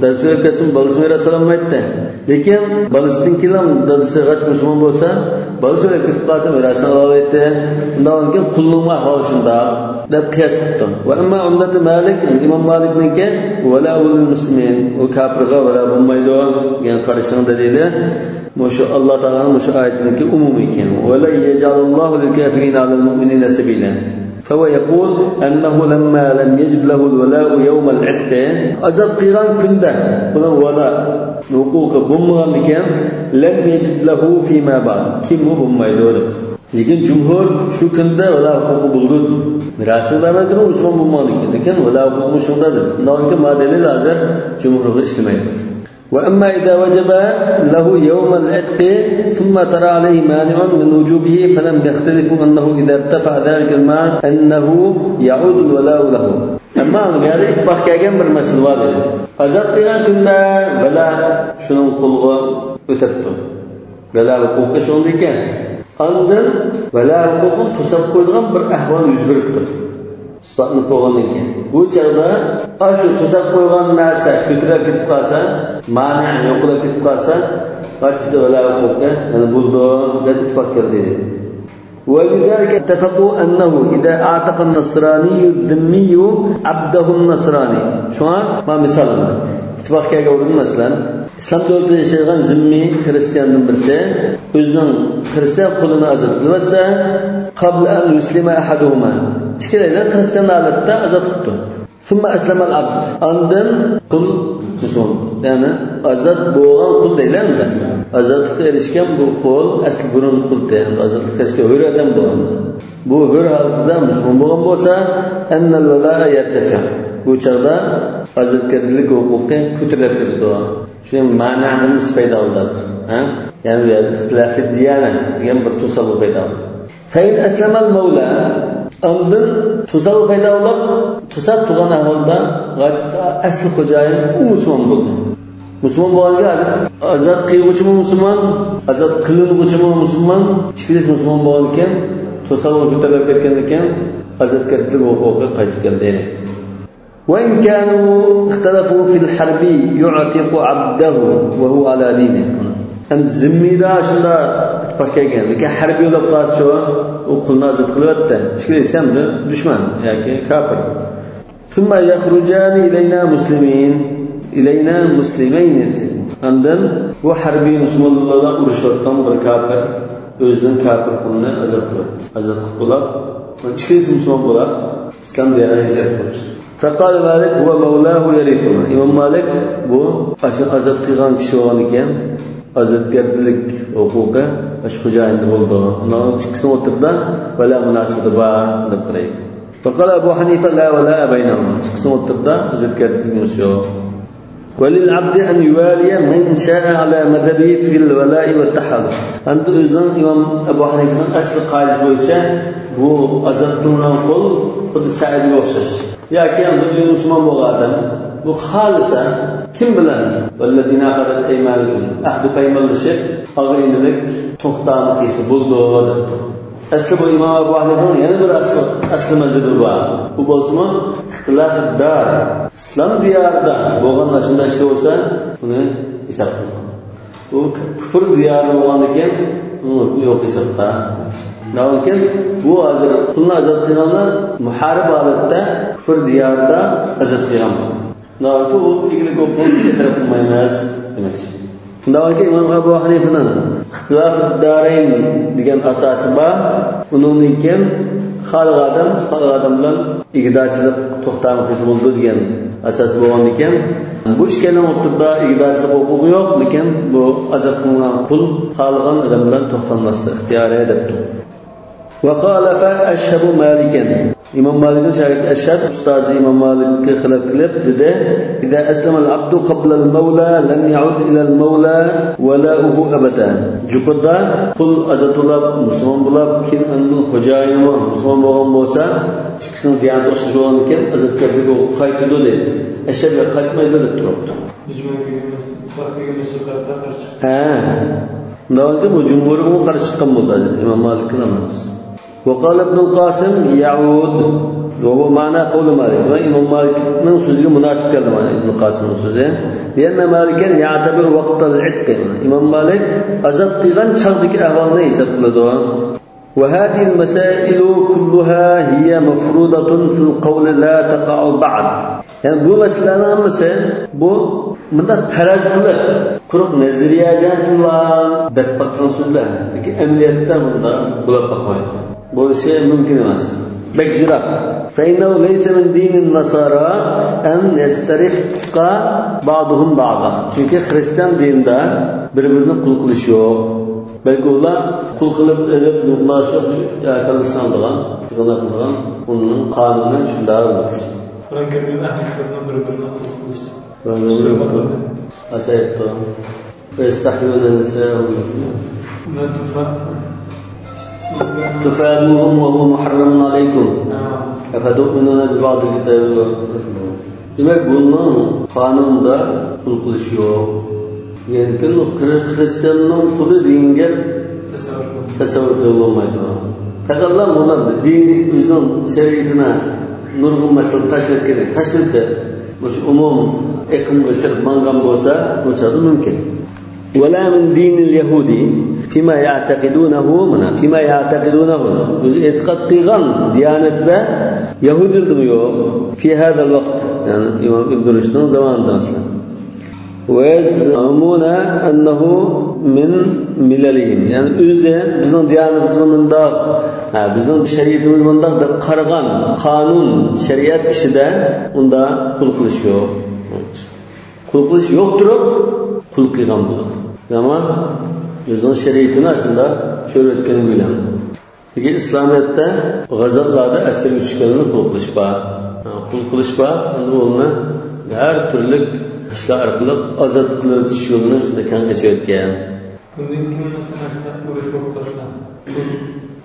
دادىسى ئۆلۈپ كەتسىمۇ، بالىسى مىراس ئالالمايتتى. لېكىن بالىسىدىن كېيىن دادىسى غاچ مۇسۇلمان بولسا، بالىسى ئۆلۈپ كېتىپ قالسا، مىراسنى ئالالايتتى. ئۇنداق بولغاندىكىن قۇلنىڭمۇ ئەھۋالى شۇنداق دەپ قىياس قىپتۇ. وأما عمدة مالك، ئىمام مالىكنىڭكى، ولاء للمسلمين، ئۇ كاپىرغا ۋەلا بولمايدۇ دېگەن قارىشىنىڭ دەلىلى مۇشۇ ئاللا تائالانىڭ مۇشۇ ئايىتىنىڭكى ئومۇمىي ئىكەن. ولن يجعل الله للكافرين على المؤمنين سبيلا. فهو يقول أنه لما لم يجد له الولاء يوم العتق. ئازاد قىلغان كۈندە بۇنىڭ ۋالا ھوقۇقى بولمىغاندىكىن، لم يجد له فيما بعد، كېيىنمۇ بولمايدۇ دەپ. لېكىن جۇمھۇر شۇ كۈندە ۋالا ھوقۇقى بولىدۇ. مىراسىنى بەرمەيدۇ، مۇسۇلمان بولمىغاندىكىن. لېكىن ۋالا ھوقۇقى شۇنداق دەپ. ئۇنداق بولغاندىكىن ما دەلىل ھازىر جۇمھۇرغا ئىشلىمەيدۇ. وأما إذا وجب له يوم العتق ثم طرأ عليه مانع من وجوبه فلم يختلفوا أنه إذا ارتفع ذلك المانع أنه يعود الولاء له. ئەمما بۇ يەردە ئىتتىپاق كەلگەن بىر مەسىلە بار دېدى. ئازاد قىلغان كۈندە ۋەلا شۇنىڭ قولىغا ئۆتەپتۇ. ۋەلا ھوقۇقى شۇندىكەن. ئاندىن ۋەلا ھوقۇقىنى توساپ قويىدىغان بىر ئەھۋال يۈز بېرىپتۇ. ئىسپاتلىنىپ بولغاندىن كېيىن. بۇ چاغدا ئاشۇ توساپ قويغان نەرسە كۆتۈرۈلۈپ كېتىپ قالسا، مانە يوقىلىپ كېتىپ قالسا، قاچىدا ۋەلا ھوقۇقى يەنە بولىدۇ دەپ ئىتتىپاق كەلدى. ولذلك اتفقوا أنه إذا أعتق النصراني الذمي عبده النصراني. شۇڭا ما مىسال ئىتتىپاق كەلگەن ئورۇن، مەسىلەن، ئىسلام دۆلىتىدە ياشايدىغان زىممىي خىرىستىياندىن بىرسى ئۆزىنىڭ خىرىستىيان قۇلىنى ئازاد قىلىۋەتسە، قبل أن يسلم أحدهما، ئىككىلەيلەن خىرىستىيان ھالەتتە ئازاد قىپتۇ. ثم أسلم العبد، ئاندىن قۇل مۇسۇلمان، يەنى ئازاد بولغان قۇل دەيلى ئەمدى. ئازادلىققا ئېرىشكەن بۇ قۇل، ئەسلى بۇرۇن قۇل ئىدى، ئەمدى ئازادلىققا ئېرىشكەن ھۆر ئادەم بولغان. بۇ ھۆر ھالىتىدە مۇسۇلمان بولغان بولسا، أن الولاء يرتفع، بۇ چاغدا ئازادگەرچىلىك ھوقۇقى كۆتۈرۈلۈپ كېتىدۇ. شۇ مانەدىن پەيدا بولىدۇ. ھە؟ يەنى بۇ يەردە ئىختىلاف دىيانە دېگەن بىر توسالغۇ پەيدا بولىدۇ. فإن أسلم المولى، ئاندىن توسالغۇ پەيدا بولۇپ، توساپ تۇرغان ئەھۋالدا ئەسلى خوجايىن ئۇ مۇسۇلمان بولدى. مۇسۇلمان بولغانكەن، ئازاد قىلغۇچىمۇ مۇسۇلمان، ئازاد قىلىنغۇچىمۇ مۇسۇلمان، ئىككىلىسى مۇسۇلمان بولغانكەن، توسالغۇ كۆتۈرۈلۈپ كەتكەندىكىن، ئازادگەرچىلىك ھوقۇقى قايتىپ كەلدى. وإن كانوا اختلفوا في الحرب يعتق عبده وهو على دينه. ئەمدى زىممىيدا شۇنداق ئىتتىپاق كەلگەن، لېكىن ھەربىي بولۇپ قالسىچۇ، ئۇ قۇلنى ئازاد قىلىۋەتتى. ئىككىلىسى ھەم دۈشمەن ياكى كاپىر. ثم يخرجان إلينا مسلمين، إلينا مسلمين. ئاندىن بۇ ھەربىي مۇسۇلمانلار بىلەن ئۇرۇشۇۋاتقان بىر كاپىر ئۆزىنىڭ كاپىر قۇلىنى ئازاد قىلىۋەتتى. ئازاد قىلىپ بولاپ، ئىككىلىسى مۇسۇلمان بولاپ، ئىسلام دىيارىغا ھىجرەت قىلىپتۇ. فقال مالك هو مولاه يرثهما. ئىمام مالىك بۇ ئاشۇ ئازاد قىلغان كىشى بولغاندىكىن، ئازادگەرچىلىك ھوقۇقى ئاشۇ خوجايىندا بولىدۇ. ئۇنىڭ ئىككىسىنىڭ ئوتتۇرىدا ۋەلا مۇناسىۋىتى بار دەپ قارايدۇ. فقال أبو حنيفة لا ولاء بينهما. ئىككىسىنىڭ ئوتتۇرىدا ئازادگەرچىلىك يوق. وللعبد أن يوالي من شاء على مذهبه في الولاء والتحالف. ئەمدى ئۆزىنىڭ ئىمام ئەبۇ ھەنىفىنىڭ ئەسلى قائىدىسى بويىچە بۇ ئازاد قىلىنغان قۇل خۇددى سەئىدىگە ئوخشاش. ياكى ئەمدى ئۆزى مۇسۇلمان بولغان ئادەم، بۇ خالىسا كىم بىلەن، والذين عقدت أيمانكم، ئەھدى پەيمانلىشىپ، ئاغا-ئىنىلىك توختامى قىلسا بولىدۇ دەپتۇ. ئەسلى بۇ ئىمام ئەبۇ ھەنىفىنىڭ يەنە بىر ئەسلى، ئەسلى مەزھىپى بار. بۇ بولسىمۇ ئىختىلاف دار، ئىسلام دىيارىدا بولغان ئاشۇنداق ئىشلار بولسا، ئۇنى ھېساب قىلىدۇ. بۇ كۇپر دىيارىدا بولغاندىكىن، ئۇ يوق ھېسابتا. لېكىن بۇ ھازىر قۇلنى ئازاد قىلغانلار مۇھارىب ھالەتتە كۇپر دىيارىدا ئازاد قىلغان. ئۇ ئىگىلىك ھوقۇقىنى ئېتىراپ قىلمايمىز دېمەكچى. شۇنداق ئىمام ئەبۇ ھەنىفىنىڭ ئىختىلاف دارەين دېگەن ئاساسى بار. ئۇنىڭدىن كېيىن خالىغان ئادەم، خالىغان ئادەم بىلەن ئىگىدارچىلىق توختامى قىلسا بولىدۇ دېگەن ئاساس بولغاندىكىن، بۇ ئىككىنىڭ ئوتتۇرىدا ئىگىدارچىلىق ھوقۇقى يوق، لېكىن بۇ ئازاد قىلىنغان قۇل خالىغان ئادەم بىلەن توختاملاشسا ئىختىيارى دەپتۇ. وخالف أشهب مالكا. ئىمام مالىكنىڭ شاگىرتى ئەشھەب ئۇستازى ئىمام مالىككە خىلاپ قىلىپ دېدى: إذا أسلم العبد قبل المولى لم يعد إلى المولى ولاؤه أبدا. يۇقىرىدا قۇل ئازاد بولاپ، مۇسۇلمان بولاپ، كېيىن ئاندىن خوجايىنىمۇ مۇسۇلمان بولغان بولسا، ئىككىسىنىڭ دىيانىتى ئوخشاش بولغاندىكىن ئازادكارلىقى قايتىدۇ دەيدۇ. ئەشھەب قايتمايدۇ دەپ تۇرۇپتۇ. مەجمۇئ دېگەن مەس-، مۇتلەق دېگەن مەسىلە قايتا قارشى چىقتى. ھە. مۇنداق بۇ جۇمھۇرغىمۇ قارشى چىققان بولدى، ئىمام مالىككىلا ئەمەس. وقال ابن القاسم يعود وهو معنى قول مالك. ۋە ئىمام مالىكنىڭ سۆزىگە مۇناسىپ كەلدى مانا ئىبن قاسىمنىڭ سۆزى. لأن مالكا يعتبر وقت العتق. ئىمام مالىك ئازاد قىلغان چاغدىكى ئەھۋالنى ھېساب قىلىدۇ. وهذه المسائل كلها هي مفروضة في القول لا تقع بعد. يەنى بۇ مەسىلىلەرنىڭ ھەممىسى بۇ مۇنداق پەرەز قىلىپ، قۇرۇق نەزەرىيە جەھەتتىنلا دەپ باققان سۆزلەر، لېكىن ئەمەلىيەتتە بۇنداق بولۇپ باقمايدۇ. بولۇشى مۇمكىن ئەمەس. بەك يىراق. فإنه ليس من دين النصارى أن يسترق بعضهم بعضا. چۈنكى خىرىستىيان دىنىدا بىر-بىرىنى قۇل قىلىش يوق. بەلكى ئۇلار قۇل قىلىپ ئېلىپ، نۇرلار شۇ، يا كاللىسىنى ئالىدىغان، يىغىنى قىلىدىغان، ئۇنىڭ قانۇنى شۇنداق بولىدۇ. قۇرئان كەرىمدە ئەھلى كىتابنىڭ بىر-بىرىنى قۇل قىلىش. بىر-بىرىنى قۇل. ئاسايىپتۇ. ويستحيون نساءهم. تفادوهم وهو محرم عليكم. نعم. أفتؤمنون ببعض الكتاب و-، دېمەك، بۇنىڭ قانۇندا قۇل قىلىش يوق. لېكىن خرىستىياننىڭ قۇلى دېگەن گەپ تەسەۋۋۇر قىلغىلى بولمايدۇ. پەقەتلا بۇلار دىنى ئۆزىنىڭ شەرىئىتىنى نۇرغۇن مەسىلىنى تاشلىۋەتكەن، تاشلىۋېتىپ، مۇشۇ ئومۇم ئېقىمغا چىقىپ ماڭغان بولسا، بۇ چاغدا مۇمكىن. ولا من دين اليهود فيما يعتقدونه، مانا، فيما يعتقدونه، ئۆزى ئېتىقاد قىلغان دىيانەتتە يەھۇدىيلىرىمۇ يوق. في هذا الوقت، يەنى ئىمام ئىبن رۇشدنىڭ زامانىدا مەسىلەن. ويزعمون أنه من مللهم، يەنى ئۆزى بىزنىڭ دىيانىتىمىز مۇنداق، ھە، بىزنىڭ شەرىئىتىمىز مۇنداق دەپ قارىغان قانۇن، شەرىئەت ئىچىدە ئۇنداق قۇل قىلىش يوق. قۇل قىلىش يوق تۇرۇپ، قۇل قىلغان بولىدۇ. ئەمما ئۆزىنىڭ شەرىئىتىنى ئاشۇنداق چۆرۈۋەتكەن بىلەن. لېكىن ئىسلامىيەتتە غازاتلاردا ئەسىرگە چۈشكەنلەرنى قۇل قىلىش بار. قۇل قىلىش بار، ئەمدى ئۇنى ھەر تۈرلۈك ئىشلار ئارقىلىق ئازاد قىلىۋېتىش يولىنى شۇنداق كەڭ ئېچىۋەتكەن. بۇندىن كېيىن مەسىلەن، ئۇرۇش بولۇپ قالسا، قۇل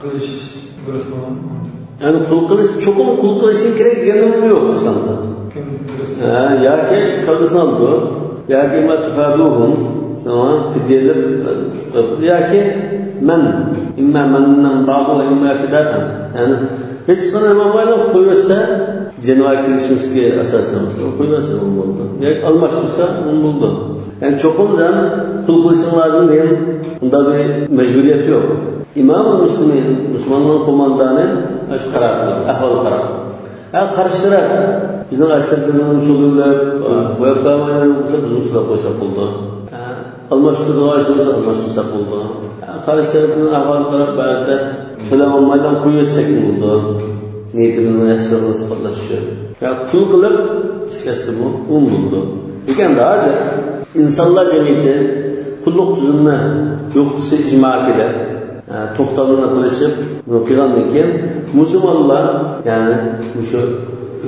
قىلىش دۇرۇس بولامدۇ؟ يەنى قۇل قىلىش، چوقۇم قۇل قىلىشىڭ كېرەك دېگەن نېمە يوق ئىسلامدا. كىم دۇرۇس؟ ھە، ياكى كاللىسىنى ئالىدۇ، ياكى ما تۇفادۇهم، شۇڭا پىدىيە ئېلىپ، ياكى مەن، ئىمما مەننەن بەئدۇ ۋە ئىمما فىدائەن. يەنى ھېچقانداق بولمايدۇ، قويۇۋەتسە، جېنىغا كېلىشمەسلىكى ئاساسىي مەسىلە. قويۇۋەتسە ئۇ بولىدۇ. ياكى ئالماشتۇرسا ئۇ بولىدۇ. يەنى چوقۇم سەن قۇل قىلىشىڭ لازىم دېگەن ئۇنداق بىر مەجبۇرىيەت يوق. ئىمامۇل مۇسلىمىن، مۇسۇلمانلارنىڭ قوماندانى مانا شۇ قارار قىلىدۇ، ئەھۋالغا قاراپ. ھە، قارشى تەرەپ بىزنىڭ ئەسىرلىرىمىزنى سولىۋېلىپ، قويۇپ قالمايدىغان بولسا، بىزمۇ سولاپ قويساق بولىدۇ. ھە، ئالماشتۇرىدىغان ئىش بولسا، ئالماشتۇرساق بولىدۇ. ھە، قارشى تەرەپنىڭ ئەھۋالىغا قاراپ، بەزىدە تۆلەپ ئالمايدىغان قويۇۋەتسەكمۇ بولىدۇ. نىيىتىمىزنىڭ ياخشىلىقىنى ئىسپاتلاش ئۈچۈن. يا قۇل قىلىپ ئىشلەتسىمۇ ئۇمۇ بولىدۇ. لېكىن ھازىر ئىنسانلار جەمئىيىتى قۇللۇق تۈزۈمىنى يوقىتىشقا ئىجما كېلىپ، ئە، توختاملىرىنى قىلىشىپ، بۇنى قىلغاندىن كېيىن، مۇسۇلمانلار، يەنى مۇشۇ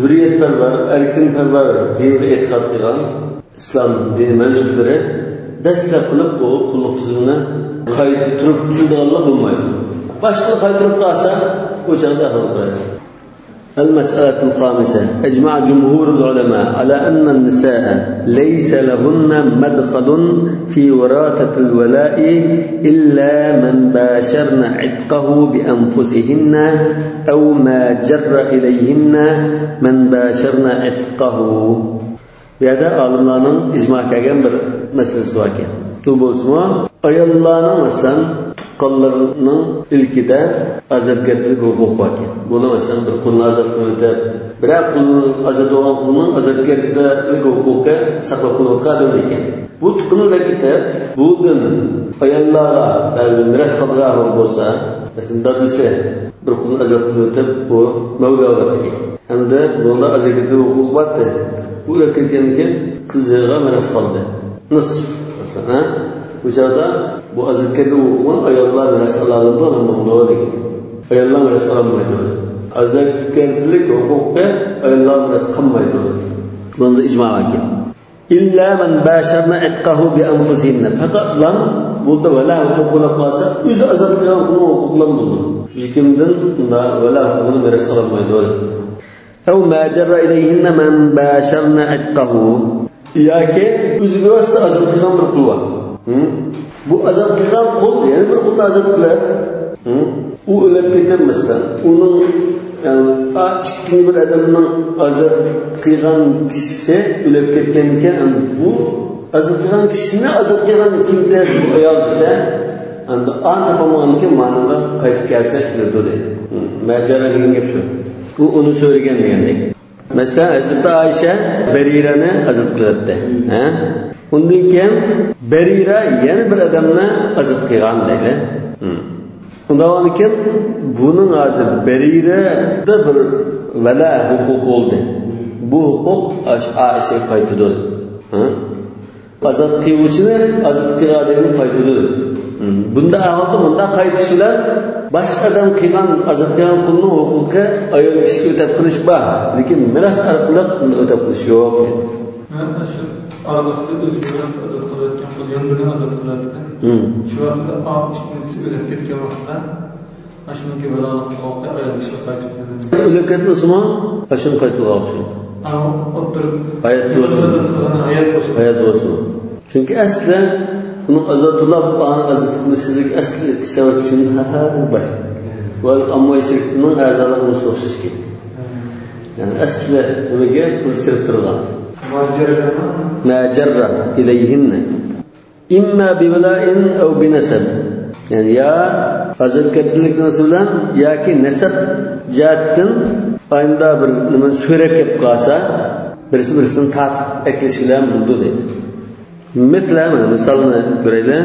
ھۆرىيەتپەرۋەر، ئەركىنپەرۋەر دىنغا ئېتىقاد قىلغان ئىسلام دىنى مەۋجۇتلىرى دەسلەپ قىلىپ، بۇ قۇللۇق تۈزۈمىنى قايتۇرۇپ كېلىدىغانلار بولمايدۇ. باشقىلار قايتۇرۇپ قالسا، ئۇ چاغدا ئەھۋال قارايدۇ. المسألة الخامسة، أجمع جمهور العلماء على أن النساء ليس لهن مدخل في وراثة الولاء إلا من باشرن عتقه بأنفسهن أو ما جر إليهن من باشرن عتقه. بۇ يەردە ئالىملارنىڭ ئىجما كەلگەن بىر مەسىلىسى باركەن. ئۇ بولسىمۇ، ئاياللارنىڭ، مەسىلەن، تۇغقانلىرىنىڭ ئىلكىدە ئازادگەرچىلىك ھوقۇقى باركەن. بۇنى، مەسىلەن، بىر قۇلنى ئازاد قىلىۋېتىپ، بىرەر قۇل، ئازاد بولغان قۇلنىڭ ئازادگەرچىلىك ھوقۇقى ساقلاپ قېلىۋاتقان ئادەم ئىكەن. بۇ تۇغقىنى ئەكېتىپ، بۇدىن ئاياللارغا بەزى بىر مىراس قالدۇرغان بولسا، مەسىلەن، دادىسى بىر قۇلنى ئازاد قىلىۋېتىپ، ئۇ مەۋلا بولاتتى. ھەمدە بۇنىڭدا ئازاد كېتىش ھوقۇقى بارتى. ئۇ ئۆلۈپ كەتكەندىن كېيىن قىزىغا مىراس قالدى. نىسف، مەسىلەن، ھە؟ بۇ چاغدا بۇ ئازاد كېتىش ھوقۇقىنى ئاياللار مىراس ئالالمايدۇ دېگەن. ئاياللار مىراس ئالالمايدۇ. ئازاد كېتىشلىك ھوقۇقى ئاياللار مىراس قالمايدۇ. بۇنىڭدا ئىجما باركەن. إلا من باشرن عتقه بأنفسهن. پەقەتلا بۇندا ۋەلا ھوقۇقى بولۇپ قالسا، ئۆزى ئازاد قىلغان قۇلنىڭ ھوقۇقى بىلەن بولىدۇ. ھېچكىمدىن بۇندا ۋەلا ھوقۇقىنى مىراس ئالالمايدۇ. أو ما جر إليهن من باشرن عتقه. ياكى ئۆزى بىۋاسىتە ئازاد قىلغان بىر قۇل بار. ھە؟ بۇ ئازاد قىلغان قۇل يەنە بىر قۇلنى ئازاد قىلىپ، ھە؟ ئۇ ئۆلۈپ كېتىپ، مەسىلەن، ئۇنىڭ، يەنى، ئا، ئىككىنچى بىر ئادەمنىڭ ئازاد قىلغان كىشىسى ئۆلۈپ كەتكەندىكىن، بۇ ئازاد قىلغان كىشىنى ئازاد قىلغان كىم دېسە، بۇ ئايال دېسە، ئەمدى ئان تاپالمىغاندىكىن مانىڭغا قايتىپ كەلسە كېلىدۇ دەيدۇ. ھە، مەجەرە دېگەن گەپ شۇ. ئۇ ئۇنى سۆرىگەن دېگەندەك. مەسىلەن، ھەزرىتى ئائىشە بەرىرەنى ئازاد قىلىۋەتتى. ھە؟ ئۇندىن كېيىن بەرىرە يەنە بىر ئادەمنى ئازاد قىلغان دەيلى. ھە. ئۇنداق بولغاندىكىن بۇنىڭ ھازىر بەرىرەدە بىر ۋەلا ھوقۇقى بولدى. بۇ ھوقۇق ئاش-، ئائىشەگە قايتىدۇ. ھە؟ ئازاد قىلغۇچىنى ئازاد قىلغان ئادەمگە قايتىدۇ. ھە. بۇنداق ئەھۋالدا بۇنداق قايتىش بىلەن باشقا ئادەم قىلغان، ئازاد قىلغان قۇلنىڭ ھوقۇقى ئايال كىشىگە ئۆتەپ قېلىش بار. لېكىن مىراس ئارقىلىق بۇنى ئۆتەپ قېلىش يوق. ھە، شۇ ئارىلىقتا ئۆزى بىلەن ئازاد قىلىۋەتكەن قۇل يەنە بىرىنى ئازاد قىلىۋەتكەن. ھە. شۇ ۋاقىتتا ئا-، ئىككىنچىسى ئۆلۈپ كەتكەن ۋاقىتتا ئاشۇنىڭكى ۋەلالىق ھوقۇقى ئايال كىشىگە قايتىپ كېلىدۇ. ئۆلۈپ كەتمىسىمۇ، ئاشۇنى قايتىلىغان ئوخشايدۇ. ئاۋۇ ئوتتۇرا. ھايات بولسۇن. ھايات بولسۇن. ھايات بولسۇن. چۈنكى ئەسلى ئۇنىڭ ئازاد تۇرلاپ، ئانا ئازاد قىلىشىدىكى ئەسلى سەۋەب شۇنداق بار. ۋەل ئامما شىركىتىنىڭ ئەزالىقى مۇشۇ ئوخشاش كېلىدۇ. يەنى ئەسلى نېمىگە پۇل سېلىپ تۇرغان. ما جرّ. ما جرّ إليهن. إما بولاء أو بنسب. يەنى يا ئازاد كەتكەنلىك نېمىسى بىلەن ياكى نەسەب جەھەتتىن ئاينىدا بىر نېمە سۆرەپ كېلىپ قالسا، بىرسى بىرسىنى تارتىپ ئەكېلىش بىلەن بولىدۇ دەيدۇ. مىسلى، مانا مىسالنى كۆرەيلى.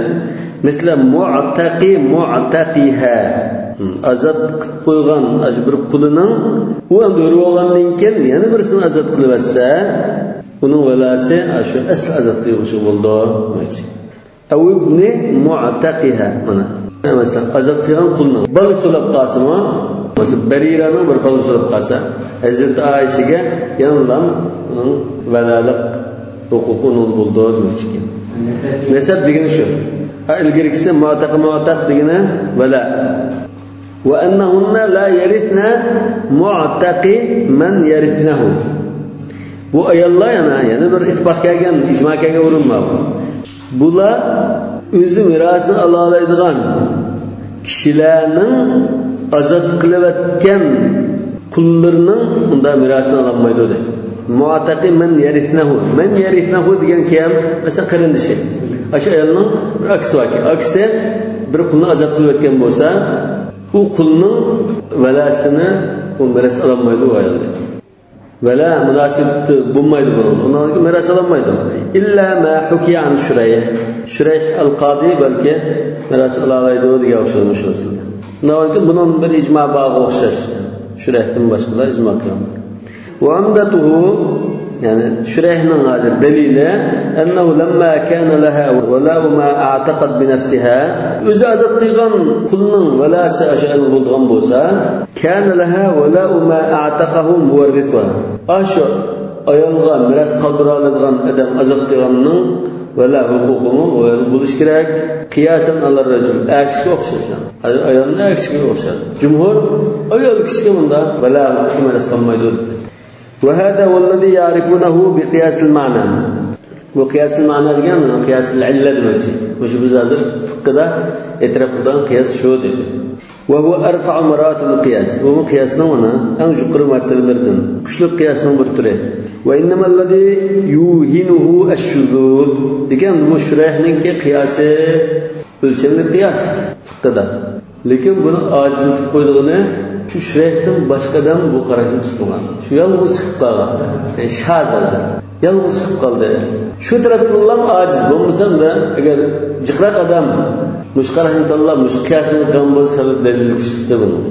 مىسلى مۇئتەقى مۇئتەقىھا. ئازاد قىلىپ قويغان ئاشۇ بىر قۇلىنىڭ، ئۇ ئەمدى ھۆر بولغاندىن كېيىن يەنە بىرسىنى ئازاد قىلىۋەتسە، ئۇنىڭ ۋەلاسى ئاشۇ ئەسلى ئازاد قىلغۇچىغا بولىدۇ. ئەۋ ئىبنى مۇئتەقىھا. مانا. مەسىلەن، ئازاد قىلغان قۇلنىڭ بالىسى بولۇپ قالسىمۇ، مەسىلەن، بەرىرانىڭ بىر بالىسى بولۇپ قالسا، ھەزرىتى ئائىشىگە يەنىلا ئۇنىڭ ۋەلالىق ھوقۇقى ئۇنىڭ بولىدۇ دېمەكچىكەن. نەسەب. نەسەب دېگىنى شۇ. ھە، ئىلگىرىكىسى مۇئتەق، مۇئتەق دېگىنى ۋەلا. وأنهن لا يرثن معتق من يرثنه. بۇ ئاياللار يەنە، يەنە بىر ئىتتىپاق كەلگەن، ئىجما كەلگەن ئورۇن بار. بۇلار ئۆزى مىراسىنى ئالالايدىغان كىشىلەرنىڭ ئازاد قىلىۋەتكەن قۇللىرىنىڭ ئۇنداق مىراسىنى ئالالمايدۇ دەيدۇ. مۇئتەقى مەن يەرىسنەھۇ. مەن يەرىسنەھۇ دېگەن كىم؟ مەسىلەن، قېرىندىشى. ئاشۇ ئايالنىڭ بىر ئاكىسى باركەن. ئاكىسى بىر قۇلنى ئازاد قىلىۋەتكەن بولسا، ئۇ قۇلنىڭ ۋەلاسىنى ئۇ مىراس ئالالمايدۇ ئۇ ئايال. ۋەلا مۇناسىۋىتى بولمايدۇ بۇنىڭ. ئۇنىڭ مىراس ئالالمايدۇ. إلا ما حكي عن شريح. شۇرەيھ ئەل قادى بەلكى مىراس ئالالايدۇ دېگەن ئوخشايدۇ مۇشۇ مەسىلىدە. ناۋاكى بۇنىڭ بىر ئىجما بارغا ئوخشاش. شۇرەيھتىن باشقىلار ئىجما قىلغان. وعمدته، يەنى شۇرەيھنىڭ ھازىر دەلىلى، أنه لما كان لها ولاء ما أعتقت بنفسها، ئۆزى ئازاد قىلغان قۇلنىڭ ۋەلاسى ئاشۇ ئايالغا بولىدىغان بولسا، كان لها ولاء ما أعتقه مورثها. ئاشۇ ئايالغا مىراس قالدۇرالايدىغان ئادەم ئازاد قىلغاننىڭ ۋەلا ھوقۇقىمۇ ئۇ ئايالغا بولۇشى كېرەك. قىياسەن ئەلەر رەجۈل، ئەر كىشىگە ئوخشاش. ئايالنى ئەر كىشىگە ئوخشاش. جۇمھۇر ئايال كىشىگە بۇنداق ۋەلا ھوقۇقى مىراس قالمايدۇ. وهذا هو الذي يعرفونه بقياس المعنى. بۇ قىياسىل مەنا دېگەن، قىياسىل ئىللە دېمەكچى. مۇشۇ بىز ھازىر فىققىدا ئېتىراپ قىلىدىغان قىياس شۇ دېدى. وهو أرفع مراتب القياس. بۇمۇ قىياسنىڭ مانا ئەڭ يۇقىرى مەرتىبىلىرىدىن. كۈچلۈك قىياسنىڭ بىر تۈرى. وإنما الذي يوهنه الشذوذ. لېكىن بۇ شۇرەيھنىڭكى قىياسى ئۆلچەملىك قىياس فىققىدا. لېكىن بۇنى ئاجىزلىتىپ قويىدىغىنى، شۇ شۇرەيھتىن باشقا ئادەم بۇ قاراشنى تۇتمىغان. شۇ يالغۇز چىقىپ قالغان. يەنى شاز ھازىر. يالغۇز چىقىپ قالدى. شۇ تەرەپتىنلا ئاجىز. بولمىسا ئەگەر جىقراق ئادەم مۇشۇ قاراشنى تاللاپ، مۇشۇ قىياسنى قىلغان بولسا، خېلى دەلىل كۈچلۈكتى بۇنىڭ.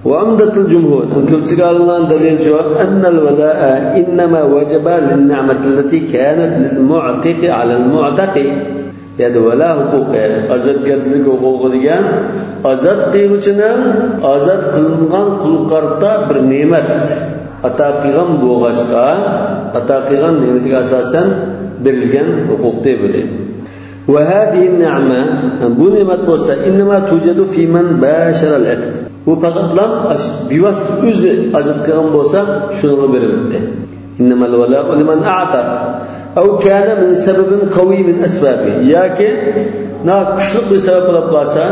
وعمدة الجمهور، كۆپچىلىك ئالىملارنىڭ دەلىلى شۇ، أن الولاء إنما وجب للنعمة التي كانت للمعتق على المعتق. يەنى ۋەلا ھوقۇقى، ئازادگەرچىلىك ھوقۇقى دېگەن ئازاد قىلغۇچىنىڭ ئازاد قىلىنغان قۇلغا قارىتا بىر نېمەت ئاتا قىلغان بولغاچقا، ئاتا قىلغان نېمىتىگە ئاساسەن بېرىلگەن ھوقۇقتى بۇ. وهذه النعمة، بۇ نېمەت بولسا، إنما توجد في من باشر العتق. بۇ پەقەتلا ئاشۇ بىۋاسىتە ئۆزى ئازاد قىلغان بولسا، شۇنىڭغا بېرىلىدۇ. إنما الولاء لمن أعتق أو كان من سبب قوي من أسبابه. ياكى ناھايىتى كۈچلۈك بىر سەۋەب بولۇپ قالسا،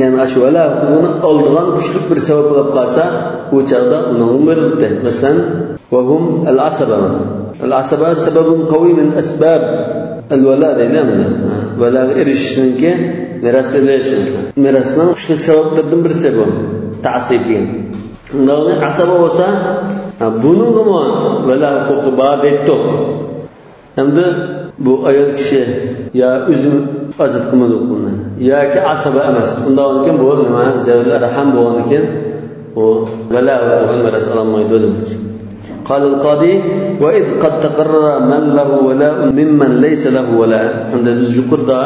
يەنى ئاشۇ ۋەلا ھوقۇقىنى ئالىدىغان كۈچلۈك بىر سەۋەب بولۇپ قالسا، ئۇ چاغدا ئۇنىڭغا بېرىلىدۇ. مەسىلەن، وهم العصبة. العصبة سبب قوي من أسباب الولاء دەيدۇ. ۋەلاغا ئېرىشىشنىڭكى مىراس ئېلىش، مىراسنىڭ كۈچلۈك سەۋەبلىرىدىن بىرسى بۇ. تەئسىب دېگەن. ئۇنداق ئاسابە بولسا، ھە، بۇنىڭغىمۇ ۋەلا ھوقۇقى بار دەيتتۇق. ھەمدە بۇ ئايال كىشى يا ئۆزى ئازاد قىلمىدى قۇلنى ياكى ئاسابە ئەمەس. ئۇنداق بولغاندىكىن بۇ نېمە؟ زەۋجۇل ئەرھام بولغاندىكىن بۇ ۋەلا ۋە مىراس ئالالمايدۇ دېمەكچى. قال القاضي: وإذ قد تقرر من له ولاء ممن ليس له ولاء. ئەمدى بىز يۇقىرىدا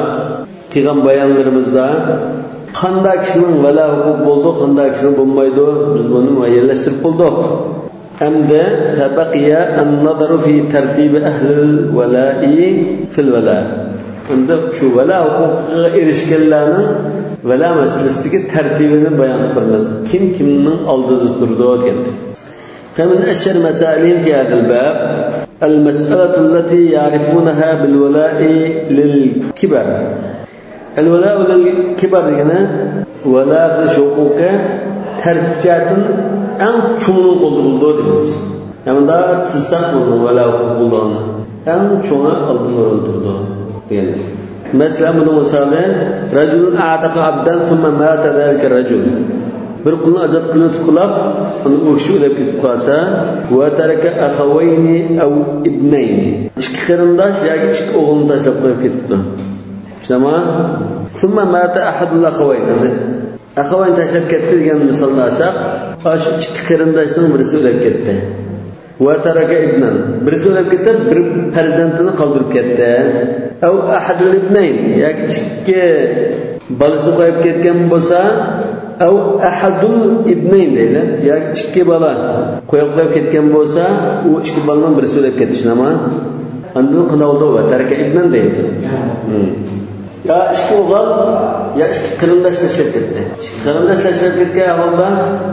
قىلغان بايانلىرىمىزدا قانداق كىشىنىڭ ۋەلا ھوقۇقى بولىدۇ، قانداق كىشىنىڭ بولمايدۇ، بىز بۇنى مۇئەييەنلەشتۈرۈپ بولدۇق. ئەمدى فبقي النظر في ترتيب أهل الولاء في الولاء. ئەمدى شۇ ۋەلا ھوقۇقىغا ئېرىشكەنلەرنىڭ ۋەلا مەسىلىسىدىكى تەرتىبىنى بايان قىلىپ بېرىمىز. كىم كىمنىڭ ئالدىدا تۇرىدۇ دېگەندەك. فمن أشهر مسائلهم في هذا الباب المسألة التي يعرفونها بالولاء للكبر. ئەلۋەلا ئۇلۇل كىبار دېگىنى ۋەلا قىلىش ھوقۇقى تەرتىپ جەھەتتىن ئەڭ چوڭىنىڭ قولىدا بولىدۇ دېمەكچى. يەنى مۇنداق تىزساق بولىدۇ، ۋەلا ھوقۇقى بولىدىغان ئەڭ چوڭى ئالدىن ئورۇندا تۇرىدۇ دېگەن. مەسىلەن، بۇنىڭ مىسالى: رجل أعتق عبدا ثم مات ذلك الرجل. بىر قۇلنى ئازاد قىلىۋېتىپ قىلاپ، ئاندىن ئۇ كىشى ئۆلۈپ كېتىپ قالسا، وترك أخوين أو ابنين. ئىككى قېرىنداش ياكى ئىككى ئوغۇلنى تاشلاپ قويۇپ كېتىپتۇ. شۇنداقمۇ؟ ثم مات أحد الأخوين. ئەخەۋەينى تاشلاپ كەتتى دېگەن مىسالنى ئالساق، ئاشۇ ئىككى قېرىنداشنىڭ بىرسى ئۆلۈپ كەتتى. وترك ابنا. بىرسى ئۆلۈپ كېتىپ، بىر پەرزەنتىنى قالدۇرۇپ كەتتى. أو أحد الابنين. ياكى ئىككى بالىسى قويۇپ كەتكەن بولسا، أو أحد الابنين دەيلى. ياكى ئىككى بالا قويۇپ، قويۇپ كەتكەن بولسا، ئۇ ئىككى بالىنىڭ بىرسى ئۆلۈپ كەتتى، شۇنداقمۇ؟ ئاندىن قانداق بولدى؟ وترك ابنا دەيدۇ. ھىم. يا ئىككى ئوغۇل، يا ئىككى قېرىنداش تاشلاپ كەتتى. ئىككى قېرىنداش تاشلاپ كەتكەن ئەھۋالدا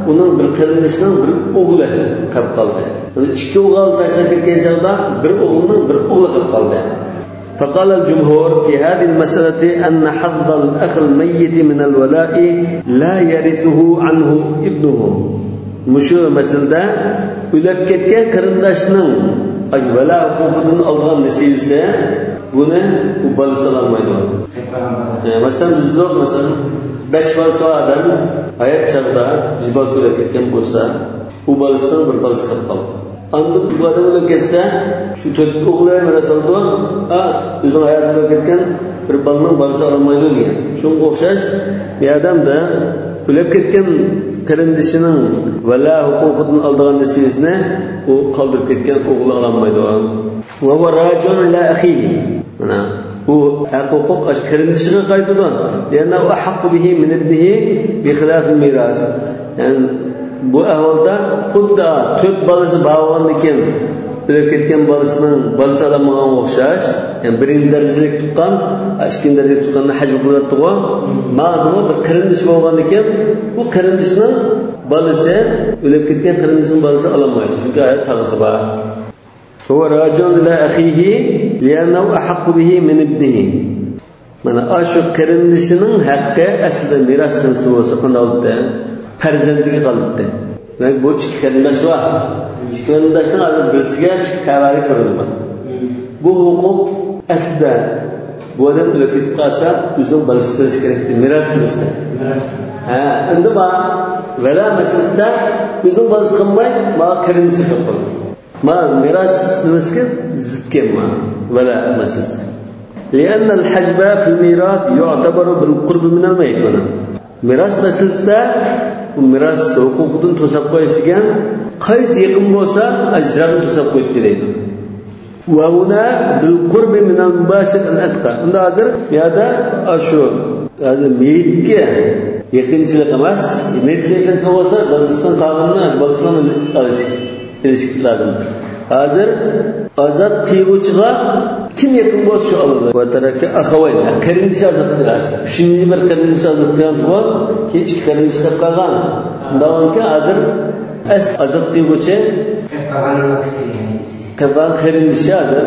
ئۇنىڭ بىر قېرىندىشىنىڭ بىر ئوغلى قېلىپ قالدى. يەنى ئىككى ئوغۇل تاشلاپ كەتكەن چاغدا بىر ئوغلىنىڭ بىر ئوغلى قېلىپ قالدى. فقال الجمهور في هذه المسألة أن حظ الأخ الميت من الولاء لا يرثه عنه ابنه. مۇشۇ مەسىلىدە ئۆلۈپ كەتكەن قېرىنداشنىڭ ئاشۇ ۋەلا ھوقۇقىدىن ئالغان نېسىۋىسى، بۇنى ئۇ بالىسى ئالالمايدۇ. ئە، مەسىلەن، بىز بىلدۇق، مەسىلەن، بەش بالىسى بار ئادەم ھايات چاغدا بىر بالىسى ئۆلۈپ كەتكەن بولسا، ئۇ بالىسىنىڭ بىر بالىسى قېلىپ قالىدۇ. ئاندىن بۇ ئادەم ئۆلۈپ كەتسە، شۇ تۆت ئوغلى مىراس ئالىدۇ. ئا، ئۆزىنىڭ ھاياتىدا ئۆلۈپ كەتكەن بىر بالىنىڭ بالىسى ئالالمايدۇ دېگەن. شۇنىڭغا ئوخشاش، بۇ ئادەمدە ئۆلۈپ كەتكەن قېرىندىشىنىڭ ۋەلا ھوقۇقىدىن ئالىدىغان نېسىۋىسىنى ئۇ قالدۇرۇپ كەتكەن ئوغلى ئالالمايدۇ. وهو راجع إلى أخيه. مانا، بۇ ھەق ھوقۇق ئاشۇ قېرىندىشىغا قايتىدۇ. لأنه أحق به من ابنه بخلاف الميراث. يەنى، بۇ ئەھۋالدا خۇددى تۆت بالىسى بار بولغاندىن كېيىن، ئۆلۈپ كەتكەن بالىسىنىڭ بالىسى ئالالمىغانغا ئوخشاش، يەنى بىرىنچى دەرىجىلىك تۇغقان، ئىككىنچى دەرىجىلىك تۇغقاننى ھەجۋە قىلىۋەتتىغۇ. مانا بۇ بىر قېرىندىشى بولغاندىن كېيىن، بۇ قېرىندىشىنىڭ بالىسى، ئۆلۈپ كەتكەن قېرىندىشىنىڭ بالىسى ئالالمايدۇ. چۈنكى ھايات تاغىسى بار. هو راجع إلى أخيه لأنه أحق به من ابنه. مانا ئاشۇ قېرىندىشىنىڭ ھەققى ئەسلىدە مىراس نېسىۋى بولسا قانداق بولاتتى؟ پەرزەنتىگە قالاتتى. دېمەك، بۇ ئىككى قېرىنداش بار. ئىككى قېرىنداشنىڭ ھازىر بىرسىگە ئىككى تەۋەلىك بېرىلگەن. بۇ ھوقۇق ئەسلىدە بۇ ئادەم ئۆلۈپ كېتىپ قالسا، ئۆزىنىڭ بالىسى قېلىشى كېرەكتى، مىراس نېسىۋى. ھە، ئەمدى بار ۋەلا مەسىلىسىدە ئۆزىنىڭ بالىسى قالماي، مانا قېرىندىشى قېلىپ قالدى. مانا مىراس نېمىسىگە زىتكەن مانا ۋەلا مەسىلىسى. لأن الحجب في الميراث يعتبر بالقرب من الميت. مانا مىراس مەسىلىسىدە مىراس ھوقۇقىدىن توساپ قويۇش دېگەن، قايسى يېقىن بولسا، ئاجرامنى توساپ قويدى دەيدۇ. وهنا بالقرب من المباشر الأتقى. ئەمدى ھازىر بۇ يەردە ئاشۇ، ھازىر مېيىتكە يېقىنچىلىق ئەمەس، مېيىتكە يېقىنچىلىق بولسا، دادىسىنىڭ قالغىنىنى بالىسىنىڭ ئېلىش، ئېلىشى لازىم. ھازىر ئازاد قىلغۇچىغا كىم يېقىن بولسا، شۇ ئالىدۇ. وترك أخوين، قېرىندىشى ئازاد قىلغان. ئۈچىنچى بىر قېرىندىشى ئازاد قىلغان تۇغۇپ، كېيىن ئىككى قېرىندىشى قېلىپ قالغان. داۋامكى ھازىر ئەس-، ئازاد قىلغۇچى قېلىپ قالغان قېرىندىشى ھازىر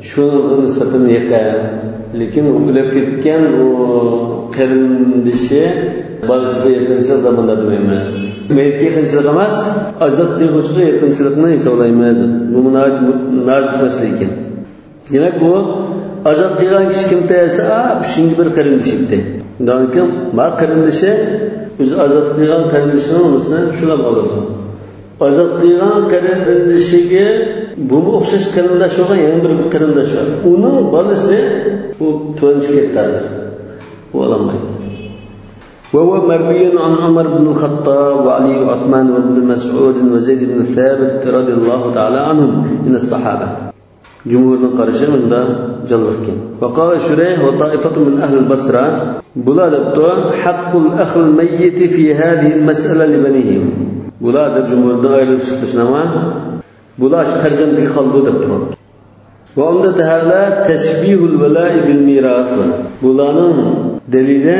شۇنىڭغا نىسبەتەن يېقىن. لېكىن ئۇ ئۆلۈپ كەتكەن ئۇ قېرىندىشى بالىسىغا يېقىنچىلىق زاماندا دېمەيمىز. مېيىتكە يېقىنچىلىق ئەمەس، ئازاد قىلغۇچىغا يېقىنچىلىقنى ھېسابلايمىز. بۇ ناھايىتى نازۇك مەسىلە ئىكەن. دېمەك، بۇ ئازاد قىلغان كىشى كىم دېسە، ئا، ئۈچىنچى بىر قېرىندىشى ئىدى. ئۇندىن كېيىن ما قېرىندىشى ئۆزى ئازاد قىلغان قېرىندىشىنىڭ ئۇنىسىنى شۇلام ئالىدۇ. ئازاد قىلغان قېرىندىشىگە بۇمۇ ئوخشاش قېرىنداش بولغان يەنە بىر قېرىنداش بار. ئۇنىڭ بالىسى بۇ تۆۋەن چىقىپ كەتتى ھازىر. بۇ ئالالمايدۇ. وهو مروي عن عمر بن الخطاب وعلي وعثمان وابن مسعود وزيد بن ثابت رضي الله تعالى عنهم من الصحابة. جمهورنىڭ قارىشى مۇندا جانلىقكەن. وقال شريح وطائفة من أهل البصرة، بۇلار دەپتۇ، حق الأخ الميت في هذه المسألة لبنيه. بۇلار دەپ جۇمھۇردىن ئايرىلىپ چىقتى، شۇنداقمۇ؟ بۇلار پەرزەنتىگە قالىدۇ دەپ تۇرۇپتۇ. وعمدة هذا تشبيه الولاء بالميراث. بۇلارنىڭ دەلىلى،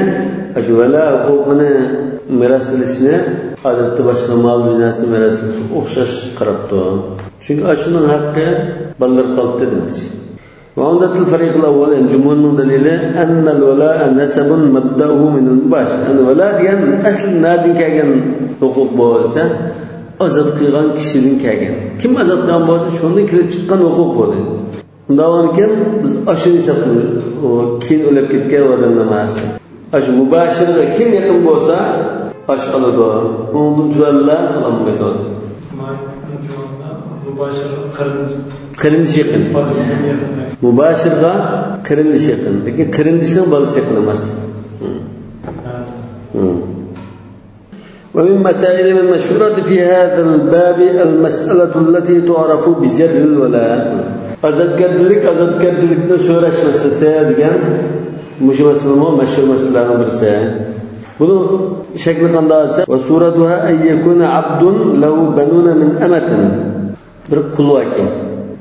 ئاشۇ ۋەلا ھوقۇقىنى، مىراس ئېلىشنى ئادەتتە باشقا مال بىر نەرسىنى مىراس ئېلىشقا ئوخشاش قاراپتۇ. چۈنكى ئاشۇنىڭ ھەققى بالىلىرى قالىدۇ دېمەكچى. وعمدة الفريق الأول، يەنى جۇمھۇرنىڭ دەلىلى، أن الولاء نسب مبدأه من المباشر. يەنى ۋەلا دېگەن ئەسلى نەدىن كەلگەن ھوقۇق بۇ دېسە، ئازاد قىلغان كىشىدىن كەلگەن. كىم ئازاد قىلغان بولسا، شۇندىن كېلىپ چىققان ھوقۇق بۇ دەيدۇ. ئۇنداق بولغانكەن، بىز ئاشۇنى ھېسابلايمىز. ئۇ كېيىن ئۆلۈپ كەتكەن ئادەمنىڭ مەسىلىسى. ئاشۇ مۇباشىرغا كىم يېقىن بولسا، ئاشۇ ئالىدۇ. ئۇنىڭدىن تۆۋەنلەر ئالالمايدۇ. مۇباشىر قېرىندىشى يېقىن. مۇباشىرغا قېرىندىشى يېقىن. لېكىن قېرىندىشىنىڭ بالىسى يېقىن ئەمەس. ومن مسائل المشهورة في هذا الباب المسألة التي تعرف بجر الولاء. ئازادگەردىلىك، ئازادگەردىلىكنى سوراش مەسىلىسى دېگەن مۇشۇ مەسىلىمۇ مەشھۇر مەسىلىلەرنىڭ بىرسى. بۇنىڭ شەكلى قانداق دېسە، وصورتها أن يكون عبد له بنون من أمة. بىر قۇل باركەن.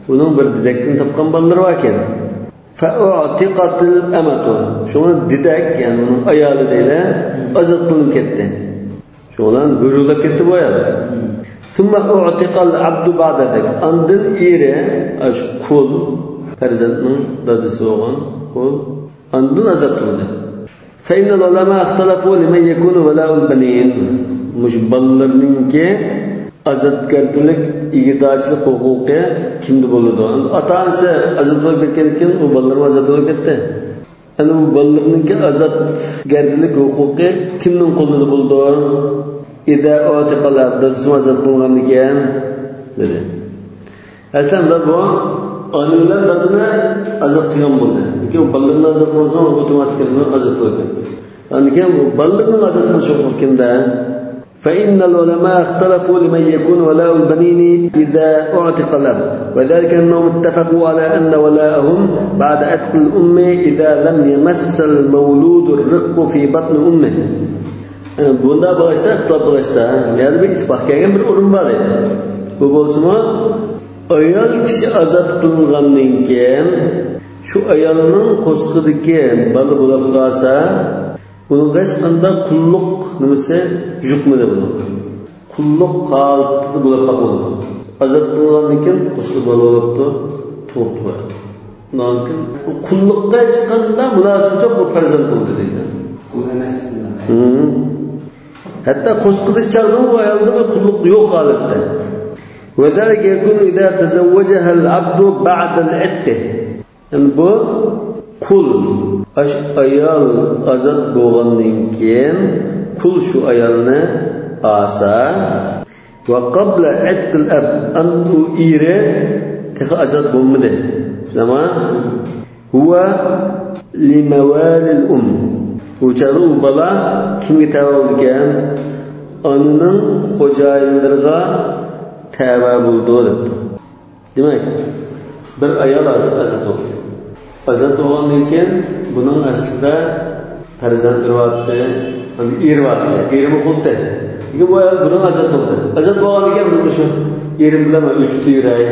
ئۇنىڭ بىر دېدەكتىن تاپقان بالىلىرى باركەن. فأعتقت الأمة. شۇڭا دېدەك، يەنى ئۇنىڭ ئايالى دەيلى، ئازاد قىلىنىپ كەتتى. شۇنىڭ بىلەن ھۆرلەپ كەتتى بۇ ئايال. ثم أعتق العبد بعد ذلك. ئاندىن ئېرى، ئاشۇ قۇل، پەرزەنتنىڭ دادىسى بولغان قۇل، ئاندىن ئازاد قىلدى. فإن العلماء اختلفوا لمن يكون ولاء البنين. مۇشۇ بالىلىرىنىڭكى ئازادگەردىلىك، ئىگىدارچىلىق ھوقۇقى كىمدە بولىدۇ؟ ئاتا-ئانىسى ئازاد بولۇپ كەتكەندىن كېيىن ئۇ بالىلىرىمۇ ئازاد بولۇپ كەتتى. ئەنە بۇ بالىلىرىنىڭكى ئازادگەردىلىك ھوقۇقى كىمنىڭ قولىدا بولىدۇ؟ إذا أعتق الأب، دادىسىمۇ ئازاد قىلىنغاندىكىن، دېدى. ئەسلىدە بۇ ئانا بىلەن دادىنى ئازاد قىلغان بولدى. لېكىن بالىلىرىنى ئازاد قىلمىسا، ئۇ ئاپتوماتىك ئازاد قىلىدۇ. ئاندىن كېيىن بۇ بالىلىرىنىڭ ئازاد قىلىش ھوقۇقى كىمدە؟ فإن العلماء اختلفوا لمن يكون ولاء البنين إذا أعتق الأب، وذلك أنهم اتفقوا على أن ولاءهم بعد عتق الأم إذا لم يمس المولود الرق في بطن أمه. بۇندا بولغاچتا، ئىختىلاپ بولغاچتا، يەنە بىر ئىتتىپاق كەلگەن بىر ئورۇن بار ئىدى. بۇ بولسىمۇ، ئايال كىشى ئازاد قىلىنغاندىن كېيىن، شۇ ئايالنىڭ قورسىقىدىكى بالا بولۇپ قالسا، ئۇنىڭغا ھېچقانداق قۇللۇق نېمىسى يۇقمىدى بۇنىڭ. قۇللۇق ھالىتىدە بولۇپ قالمىدى. ئازاد قىلىنغاندىن كېيىن قورسىقىدا بالا بولۇپتۇ، تۇغۇپتۇ. ئۇنىڭدىن كېيىن قۇللۇققا ھېچقانداق مۇناسىۋىتى يوق، بۇ پەرزەنت بولدى دەيدۇ. قۇل ئەمەس. ھە. ھەتتا قورسىقىدىكى چاغدىمۇ بۇ ئايالدا بىر قۇللۇق يوق ھالەتتە. وذلك يكون إذا تزوجها العبد بعد العتق. يەنى بۇ قۇل، ئاش-، ئايال ئازاد بولغاندىن كېيىن قۇل شۇ ئايالنى ئالسا، وقبل عتق الأب، ئاندىن ئۇ ئېرى تېخى ئازاد بولمىدى. شۇنداقمۇ؟ هو لموالي الأم. بۇ چاغدا ئۇ بالا كىمگە تەۋە بولىدىكەن؟ ئانىنىڭ خوجايىنلىرىغا تەۋە بولىدۇ دەپتۇ. دېمەك، بىر ئايال ھازىر ئازاد بولدى. ئازاد بولغاندىن كېيىن بۇنىڭ ئەسلىدە پەرزەنتلىرى بارتى، ئەمدى ئېرى بارتى، ئېرىمۇ قۇلتى. لېكىن بۇ ئايال بۇرۇن ئازاد بولدى. ئازاد بولغاندىن كېيىن بۇ شۇ ئېرىم بىلەن مەن ئۆتۈپ يۈرەي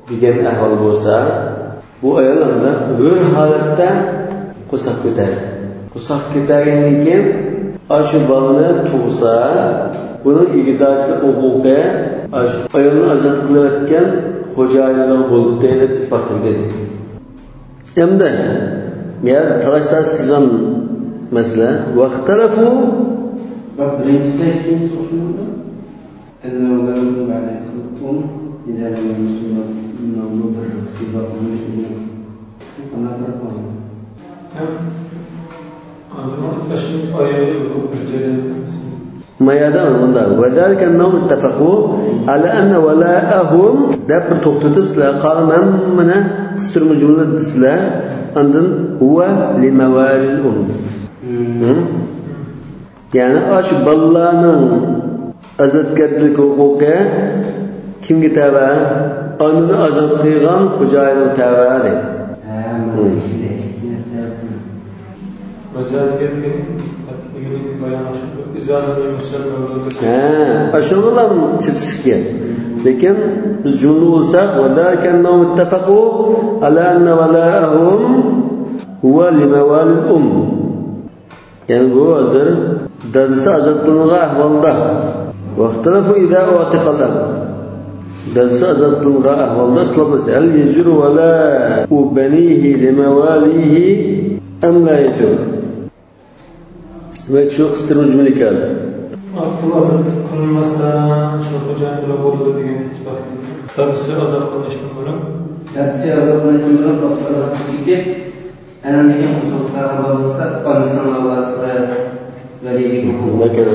دېگەن ئەھۋال بولسا، بۇ ئايال ئەمدى ھۆر ھالەتتە قورساق كۆتەردى. قورساق كۆتەرگەندىن كېيىن، ئاشۇ بالىنى تۇغسا، بۇنىڭ ئىگىدارچىلىق ھوقۇقى ئاشۇ ئايالنى ئازاد قىلىۋەتكەن خوجايىننىڭ بولدى دەپ ئىتتىپاق قىلدى. ئەمدى، يەنە تالاش-تارتىش قىلغان مەسىلە. ۋەختەلەفۇ. بىرىنچىسى، ئىككىنچىسى ئوخشىمامدۇ؟ أنه لا يمكن بعد اعتقاد الأم إذا لم يمسه المولود الرقيق أو ملكه. قانداق قىلىپ بولىدۇ؟ ھەم ئاندىن تاشلىنىپ ئايرىلىدۇ بۇ بىر جەريان. ما يەردە مۇنداق، وذلك أنهم اتفقوا على أن ولاءهم دەپ بىر توختىتىپ سىلەر قالغان ھەممىنى قىستۇرما جۈملە دېسىلەر، ئاندىن هو لموالي الأم. ھىم. ھىم؟ يەنى ئاشۇ بالىلارنىڭ ئازادكەرچىلىك ھوقۇقى كىمگە تەۋە؟ ئانىنى ئازاد قىلغان خوجايىنغا تەۋە دەيدۇ. ھە، مانا شۇنداق. ھە، ئاشۇنىڭغىلا چېتىشلىق گەپ. لېكىن بىز جۈملە بولساق، وذلك أنهم اتفقوا على أن ولاءهم هو لموالي الأم. يەنى بۇ ھازىر دادىسى ئازاد قىلىنغان ئەھۋالدا. واختلفوا إذا أعتق الأب. دادىسى ئازاد قىلىنغان ئەھۋالدا ئىختىلاپلاشتى. هل يجر ولاء بنيه لمواليه أم لا يجر؟ دېمەك، شۇ قىستۇرما جۈملە كەلدى. ئاپىسى ئازاد قىلىنماستا شۇ خوجايىن بىلەن بولىدۇ دېگەن ئىتتىپاق. دادىسى ئازاد قىلىنىشتىن بۇرۇن. دادىسى ئازاد قىلىنىشتىن بۇرۇن ئاپىسى ئازاد قىلىپ كېتىپ، ئەنە لېكىن قوشۇلۇپ قالغان بولمىسا، ئانىسىنىڭ ئالاسىغا ۋەلىيلىك ھوقۇقى.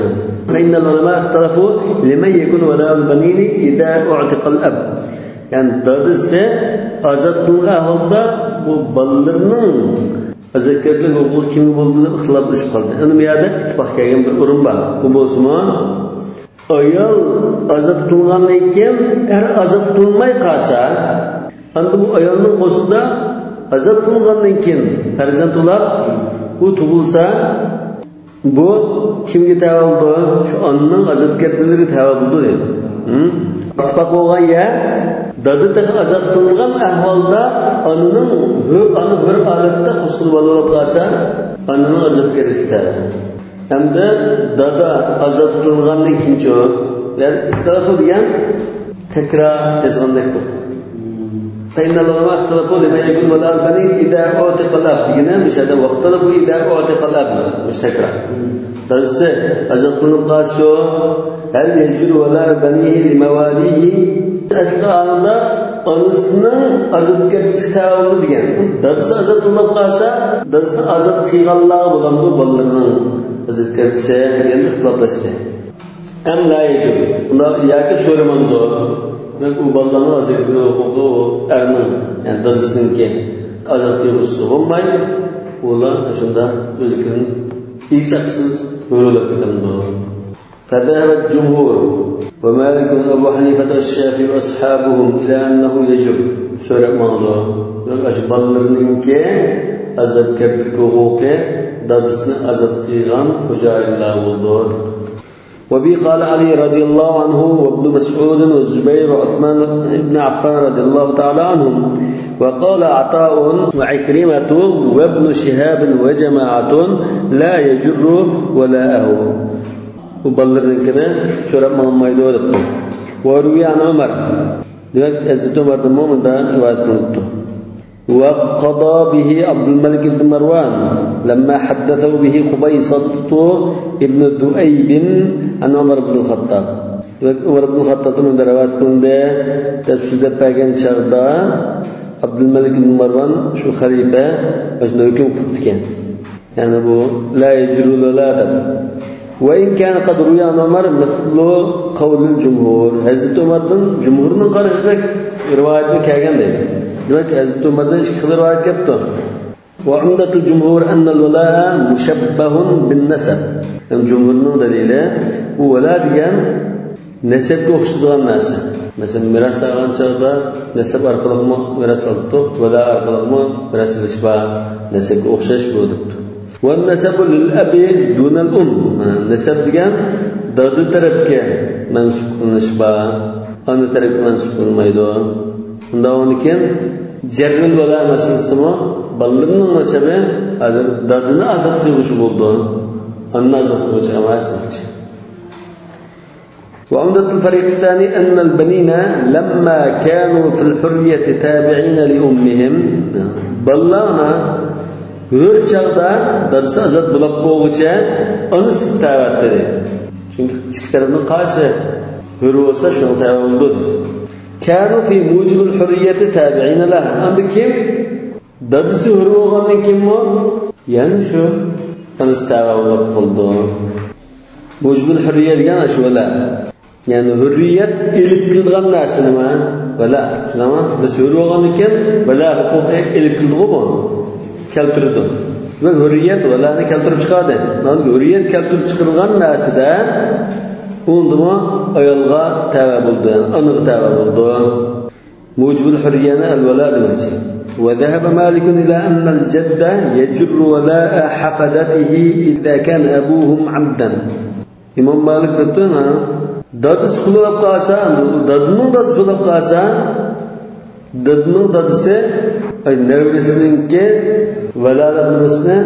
فإن العلماء اختلفوا لمن يكون ولاء البنين إذا أعتق الأب. يەنى دادىسى ئازاد قىلىنغان ئەھۋالدا بۇ بالىلىرىنىڭ ئازادكەرچىلىك ھوقۇقى كىمگە بولىدۇ دەپ ئىختىلاپلىشىپ قالدى. ئەنە بۇ يەردە ئىتتىپاق كەلگەن بىر ئورۇن بار. بۇ بولسىمۇ، ئايال ئازاد قىلىنغاندىن كېيىن ئەر ئازاد قىلىنماي قالسا، ئەمدى بۇ ئايالنىڭ قولىدا ئازاد قىلىنغاندىن كېيىن پەرزەنت بولار، بۇ تۇغۇلسا، بۇ كىمگە تەۋە بولىدۇ؟ شۇ ئانىنىڭ ئازادكەرچىلىكىگە تەۋە بولىدۇ دەيدۇ. ھىم؟ ئىتتىپاق بولغان يەر، دادا تېخى ئازاد قىلىنغان ئەھۋالدا ئانىنىڭ ھۆر، ئانا ھۆر ھالەتتە قوشقىلى بالا بولۇپ قالسا، ئانىنىڭ ئازادكەرچىسى تەۋە. ھەمدە دادا ئازاد قىلىنغاندىن كېيىنچۇ؟ يەنى ئىختىلاپى دېگەن تەكرار يازغاندەكتۇر. فإن العلماء اختلفوا لمن يكون ولاء البنين إذا أعتق الأب دېگىنى مۇشۇ يەردە، واختلفوا إذا أعتق الأب، مۇشۇ تەكرار. دادىسى ئازاد قىلىنىپ قالسا، هل يجر ولاء بنيه لمواليه؟ ئەسلى ھالىدا ئانىسىنىڭ ئازادكەرچىسى تەۋە بولىدۇ دېگەن. دادىسى ئازاد قىلىنىپ قالسا، دادىسىنى ئازاد قىلغانلارغا بولامدۇ بالىلىرىنىڭ ئازادكەرچىسى دېگەندە ئىختىلاپلاشتى. ئەم لا يەجۇز. ئۇلار ياكى سورىمامدۇ؟ دېمەك، ئۇ بالىلارنىڭ ئازاد قىلىش ھوقۇقى ئۇ ئەرنىڭ، يەنى دادىسىنىڭكى. ئازاد قىلغۇسى بولماي، ئۇلار شۇنداق ئۆزىنىڭ ھېچ ھەقسىز ھۆرلەپ كېتەمدۇ؟ فذهب الجمهور ومالك وأبو حنيفة والشافعي وأصحابهم إلى أنه يجب. سورەپ ماڭىدۇ. دېمەك، ئاشۇ بالىلىرىنىڭكى ئازادكەرچىلىك ھوقۇقى دادىسىنى ئازاد قىلغان خوجايىنلار بولىدۇ. وبه قال علي رضي الله عنه وابن مسعود والزبير وعثمان بن عفان رضي الله تعالى عنهم، وقال عطاء وعكرمة وابن شهاب وجماعة لا يجر ولاءه. ئۇ بالىلىرىنىڭكىنى سورەپ ماڭمايدۇ دەپتۇ. وروي عن عمر. دېمەك، ھەزرىتى ئۆمەردىنمۇ مۇنداق رىۋايەت قىلىنىپتۇ. وقضى به عبد الملك بن مروان لما حدثه به قبيصة بن ذؤيب عن عمر بن الخطاب. دېمەك، ئۆمەر ئىبن خەتتابتىن مۇنداق رىۋايەت قىلىندى دەپ سۆزلەپ بەرگەن چاغدا، ئابدۇلمەلىك ئىبن مارۋان، شۇ خەلىپە، مۇشۇنداق ھۆكۈم قىلىپتىكەن. يەنى بۇ لا يجر ولاء دەپ. وإن كان قد روي عن عمر مثل قول الجمهور. ھەزرىتى ئۆمەردىن جۇمھۇرنىڭ قارىشىدەك رىۋايەتمۇ كەلگەن دەيدۇ. دېمەك، ھەزرىتى ئۆمەردىن ئىككى خىل رىۋايەت كەپتۇ. وعمدة الجمهور أن الولاء مشبه بالنسب. يەنى جۇمھۇرنىڭ دەلىلى، بۇ ۋەلا دېگەن نەسەبكە ئوخشىتىدىغان نەرسە. مەسىلەن، مىراس ئالغان چاغدا نەسەب ئارقىلىقمۇ مىراس ئالاتتۇق، ۋەلا ئارقىلىقمۇ مىراس ئېلىش بار. نەسەبكە ئوخشاش بۇ دەپتۇ. ۋەننەسەبۇ لىل ئەبى دۇنەل ئۇم. نەسەب دېگەن دادا تەرەپكە مەنسۇپ قىلىنىش بار، ئانا تەرەپكە مەنسۇپ قىلىنمايدۇ. ئۇنداق بولغاندىكىن جەررىل ۋەلا مەسىلىسىدىمۇ بالىلىرىنىڭ نەسەبى ھازىر دادىنى ئازاد قىلغۇچى بولىدۇ، ئانىنى ئازاد قىلغۇچى ئەمەس دېمەكچى. وعمدة الفريق الثاني أن البنين لما كانوا في الحرية تابعين لأمهم. بالىلار ھۆر چاغدا دادىسى ئازاد بولۇپ بولغۇچە ئانىسىغا تەۋە ئىدى. چۈنكى ئىككى تەرەپنىڭ قايسى ھۆر بولسا شۇنىڭغا تەۋە بولىدۇ. كانوا في موجب الحرية تابعين له. ئاندىن كېيىن دادىسى ھۆر بولغاندىن كېيىنمۇ يەنە شۇ ئانىسى تەۋە بولۇپ قالىدۇ. موجىبۇل ھۈررىيە دېگەن شۇ ۋەلا. يەنى ھۈررىيەت ئېلىپ كېلىدىغان نەرسە نېمە؟ ۋەلا. شۇنداقمۇ؟ بىز ھۆر بولغاندىن كېيىن ۋەلا ھوقۇقى ئېلىپ كېلىدىغۇ بۇ. كەلتۈرىدۇ. دېمەك، ھۈررىيەت ۋەلانى كەلتۈرۈپ چىقاردى. ھۆررىيەت كەلتۈرۈپ چىقىرىلغان نەرسىدە ئۇندىمۇ ئايالغا تەۋە بولىدۇ، يەنى ئانىغا تەۋە بولىدۇ. موجىبۇل ھۈررىيەنى ئەل ۋەلا دېمەكچى. وذهب مالك إلى أن الجد يجر ولاء حفدته إذا كان أبوهم عبدا. ئىمام مالىك دەپتۇ، ھە، دادىسى قۇل بولۇپ قالسا، دادىنىڭ دادىسى بولۇپ قالسا، دادىنىڭ دادىسى، ئاي، نەۋرىسىنىڭكى ۋەلالىق نېمىسىنى،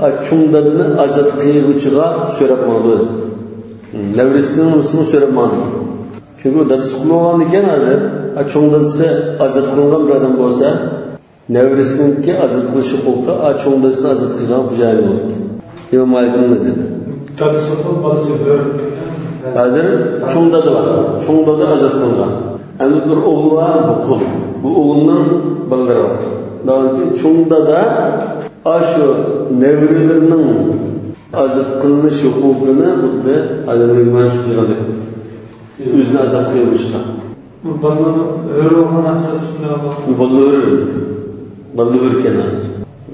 ئاي، چوڭ دادىنى ئازاد قىلغۇچىغا سۆرەپ ماڭىدۇ. نەۋرىسىنىڭ نېمىسىنى سۆرەپ ماڭىدۇ. چۈنكى ئۇ دادىسى قۇل بولغاندىكىن ھازىر، ئا، چوڭ دادىسى ئازاد قىلىنغان بىر ئادەم بولسا، نەۋرىسىنىڭكى ئازاد قىلىش ھوقۇقى، ئا، چوڭ دادىسىنى ئازاد قىلغان خوجايىن بولىدۇ. ئىمام مالىكنىڭ مەزھىپى. دادىسى قۇل، بالىسى ھۆر. ھازىر چوڭ دادا بار. چوڭ دادا ئازاد قىلىنغان. ئەمدى بىر ئوغلى بار، بۇ قۇل. بۇ ئوغلىنىڭ بالىلىرى بار. چوڭ دادا ئاشۇ نەۋرىلىرىنىڭ ئازاد قىلىنىش ھوقۇقىنى خۇددى ئادەمگە مەنسۇپ قىلغاندەك. ئۆزىنى ئازاد قىلىۋېلىشقا. بۇ بالىلار ھۆر بولغان ئاساس شۇنداق بۇ. بالىلار ھۆر. بالىلار ھۆر ئىكەن ھازىر.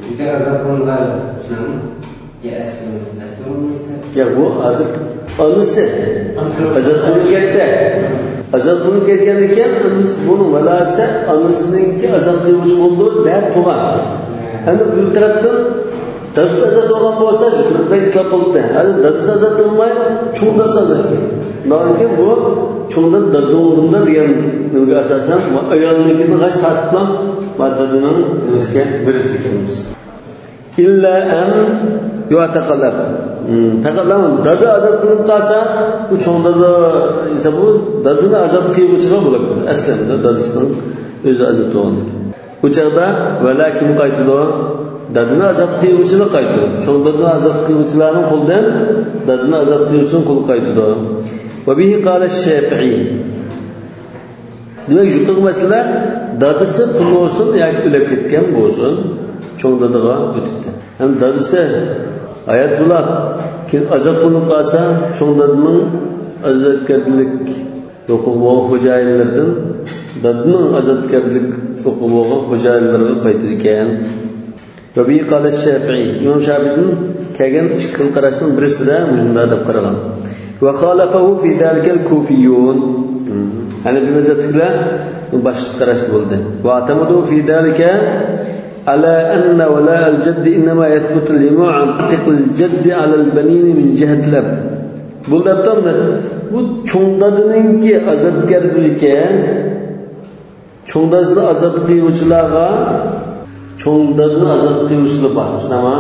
ئۆزى ئازاد قىلىنغان شۇنداقمۇ؟ يا ئەسلى، ئەسلى بولمايدۇ. يا بۇ ھازىر ئانىسى ئازاد قىلىنىپ كەتتى. ئازاد قىلىنىپ كەتكەندىن كېيىن ئانىسى بۇنىڭ ۋەلاسى ئانىسىنىڭكى ئازاد قىلغۇچى بولىدۇ دەپ تۇرغان. ئەمدى بۇ تەرەپتىن دادىسى ئازاد بولغان بولسا، يۇقىرىدا ئېيتقان بولدى. ھازىر دادىسى ئازاد بولماي، چوڭ دادىسى ئازاد. لېكىن بۇ چوڭ دادا دادىنىڭ ئورنىدا دېگەن نېمىگە ئاساسەن، ئايالنىڭكىنى غاش تارتىپلا، دادىنىڭ نېمىسىگە بېرىدىكەنمىز. إلا أن يعتق الأب. مم، پەقەتلا دادا ئازاد قىلىنىپ قالسا، بۇ چوڭ دادا ھېسابى بۇ دادىنى ئازاد قىلغۇچىغا بولىدۇ. ئەسلىدە دادىسىنىڭ ئۆزى ئازاد بولغاندىكىن. بۇ چاغدا ۋەلا كىم قايتىدۇ؟ دادىنى ئازاد قىلغۇچىلا قايتىدۇ. چوڭ دادىنى ئازاد قىلغۇچىلارنىڭ قولىدىن دادىنى ئازاد قىلغۇچىنىڭ قولى قايتىدۇ. وبه قال الشافعي. دېمەك، يۇقىرىقى مەسىلە دادىسى قۇل بولسۇن ياكى ئۆلۈپ كەتكەن بولسۇن، چوڭ دادىغا ئۆتۈپتۇ. ھەم دادىسى ھايات بولاپ، كېيىن ئازاد قىلىنىپ قالسا، چوڭ دادىنىڭ ئازادكەرلىك ھوقۇقى بولغان خوجايىنلىرىدىن دادىنىڭ ئازادكەرلىك ھوقۇقى بولغان خوجايىنلىرىغا قايتىدىكەن. وبه قال الشافعي. ئىمام شافىئىدىن كەلگەن ئىككى خىل قاراشنىڭ بىرسىدە مۇشۇنداق دەپ قارىغان. وخالفه في ذلك الكوفيون. ھەنەفىي مەزھەپتىكىلەر باشقا قاراشتا بولدى. واعتمدوا في ذلك على أن ولاء الجد إنما يثبت لمعتق الجد على البنين من جهة الأب. بۇ دەپتۇ، بۇ چوڭ دادىنىڭكى ئازادكەرلىكى، چوڭ دادىسىنى ئازاد قىلغۇچىلارغا، چوڭ دادىنى ئازاد قىلغۇچىلار بار، شۇنداقمۇ؟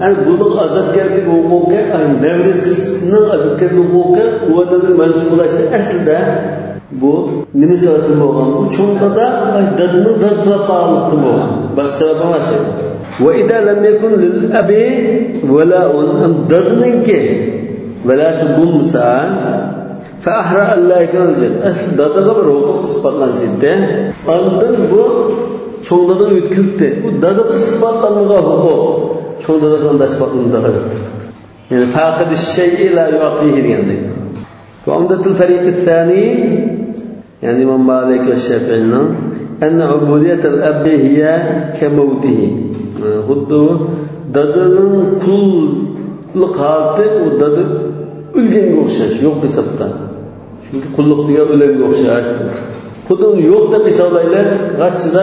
ئەمدى بۇنىڭ ئازادكەرلىك ھوقۇقى، ئەمدى نەۋرىسىنىڭ ئازادكەرلىك ھوقۇقى ئۇ ئادەمگە مەنسۇپ بولۇشتا ئەسلىدە بۇ نېمە سەۋەبتىن بولغان؟ بۇ چوڭ دادا، ئەمدى دادىنىڭ دادىسى بولۇپ قالغانلىقتىن بولغان. باشقا سەۋەب ئەمەس. وإذا لم يكن للأب ولاء، ئەمدى دادىنىڭكى ۋەلاسى بولمىسا، فأحرى ألا يكون للجد. ئەسلى دادىغا بىر ھوقۇق ئىسپاتلانسا ئىدى. ئاندىن بۇ چوڭ دادىغا يۆتكىلىپتۇ. بۇ دادىغا ئىسپاتلانمىغان ھوقۇق چوڭ دادىغا قانداق ئىسپاتلىنىدۇ؟ يەنى فاقد الشيء لا يعطيه دېگەندەك. وعمدة الفريق الثاني، يەنى ئىمام مالىك ۋە شافىئىنىڭ، أن عبودية الأب هي كموته. خۇددى دادىنىڭ قۇللۇق ھالىتى، ئۇ دادا ئۆلگەنگە ئوخشاش، يوق ھېسابتا. چۈنكى قۇللۇق دېگەن ئۆلەمگە ئوخشاش. خۇددى ئۇنى يوق دەپ ھېسابلايلى، غاچچىدا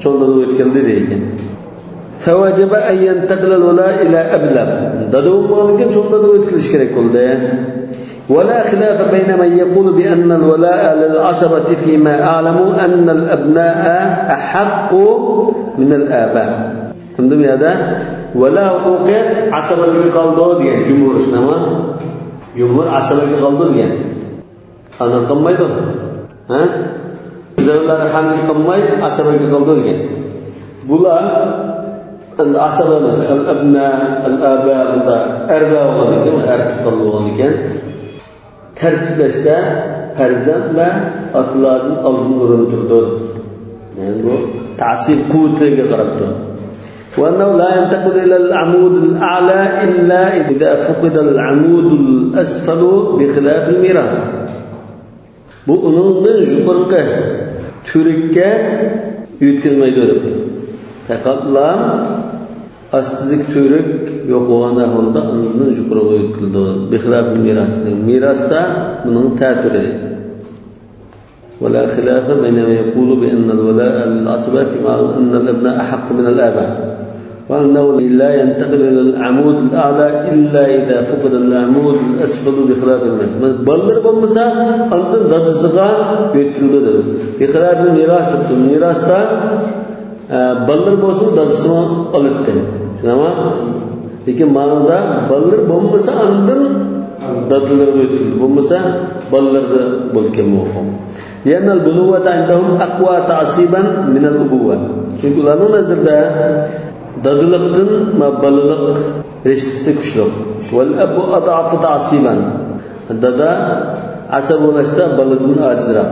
چوڭ دادا ئۆتكەندە دەيدىكەن. فوجب أن ينتقل الولاء إلى أبلغ. دادا بولمىغاندىكىن چوڭ دادا ئۆتكۈزۈش كېرەك بولدى. ولا خلاف بين من يقول بأن الولاء للعصبة فيما أعلم أن الأبناء أحق من الآباء. تۇشۇندىم يا دە؟ ۋەلا ھوقۇقى ئاسىبىلىككە قالىدۇ دېگەن جۇمھۇر ئىسلامى. جۇمھۇر ئاسىبىلىككە قالىدۇ دېگەن. ئانا قالمايدۇ. ھە؟ زەۋلار ھەمگە قالماي، ئاسىبىلىككە قالىدۇ دېگەن. بۇلار ئەمدى ئاسىبە مەسىلەن، ئەل-ئەبنا، ئەل-ئابا، بۇندا ئەربا بولغان ئىكەن، ئەر تۇغقان بولغان ئىكەن. تەرتىپلەشتە پەرزەنتلەر ئاتىلاردىن ئالدىن ئورۇن تۇرىدۇ. يەنى بۇ تەسىر قۇۋۋىتىگە قاراپتۇ. وأنه لا ينتقل إلى العمود الأعلى إلا إذا فقد العمود الأسفل بخلاف الميراث. بۇ ئۇنىڭدىن يۇقىرىقى تۈۋرۈككە يۆتكىلمەيدۇ دەپ. پەقەتلا ئاستىدىكى تۈۋرۈك يوق بولغان ئەھۋالدا ئاندىن يۇقىرىغا يۆتكىلىدۇ. بخلاف الميراث. مىراستا بۇنىڭ تەتۈرى. ولا خلاف بين من يقول بأن الولاء للعصبة فيما أن الأبناء أحق من الآباء. وأنه لا ينتقل إلى العمود الأعلى إلا إذا فقد العمود الأسفل بخلاف الميراث. بالىلىرى بولمىسا، ئاندىن دادىسىغا يۆتكىلىدۇ دېدى. بخلاف الميراث دەپتۇ. مىراستا، ئە، بالىلىرى بولسىمۇ، دادىسىمۇ ئالاتتى. شۇنداقمۇ؟ لېكىن مانىدا بالىلىرى بولمىسا، ئاندىن دادىلىرىغا يۆتكىلىدۇ. بولمىسا، بالىلىرىدا بولىدىكەن بۇ ئۇقۇم. لأن البنوة عندهم أقوى تعصيبا من الأبوة. چۈنكى ئۇلارنىڭ نەزىرىدە دادىلىقتىن ما بالىلىق رىشتىسى كۈچلۈك. والأب أضعف تعصيبا. دادا ئاسىبە بولۇشتا بالىدىن ئاجىزراق.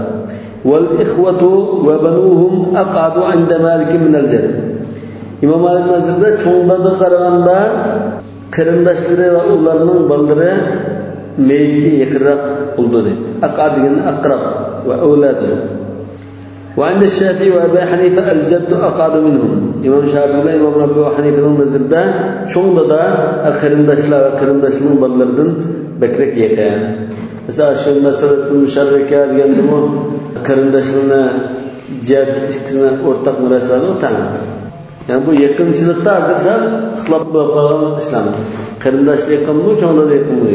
والإخوة وبنوهم أقعد عند مالك من الجد. ئىمام مالىك نەزىرىدە چوڭ دادىغا قارىغاندا قېرىنداشلىرى ۋە ئۇلارنىڭ بالىلىرى مەيتكە يېقىنراق بولىدۇ دەيدۇ. ئەقرەب دېگەن ئەقرەب ۋە ئەۋلادى. وعند الشافعي وأبي حنيفة الجد أقعد منهم. ئىمام شافىئى بىلەن ئىمام ئەبۇ ھەنىفىنىڭ نەزىرىدە چوڭ دادا قېرىنداشلار ۋە قېرىنداشلىرىنىڭ بالىلىرىدىن بەكرەك يېقىن. مىسال، شۇ مەسىلەتتىن مۇشەررىكە دېگەندىمۇ قېرىنداشلىرىنى جەھەت ئىككىسىنى ئورتاق مىراس بەردى تەڭ. يەنى بۇ يېقىنچىلىقتا ھازىر سەل ئىختىلاپ بولۇپ قالغان ئىشلار. قېرىنداش يېقىنمۇ، چوڭ دادا يېقىنمۇ؟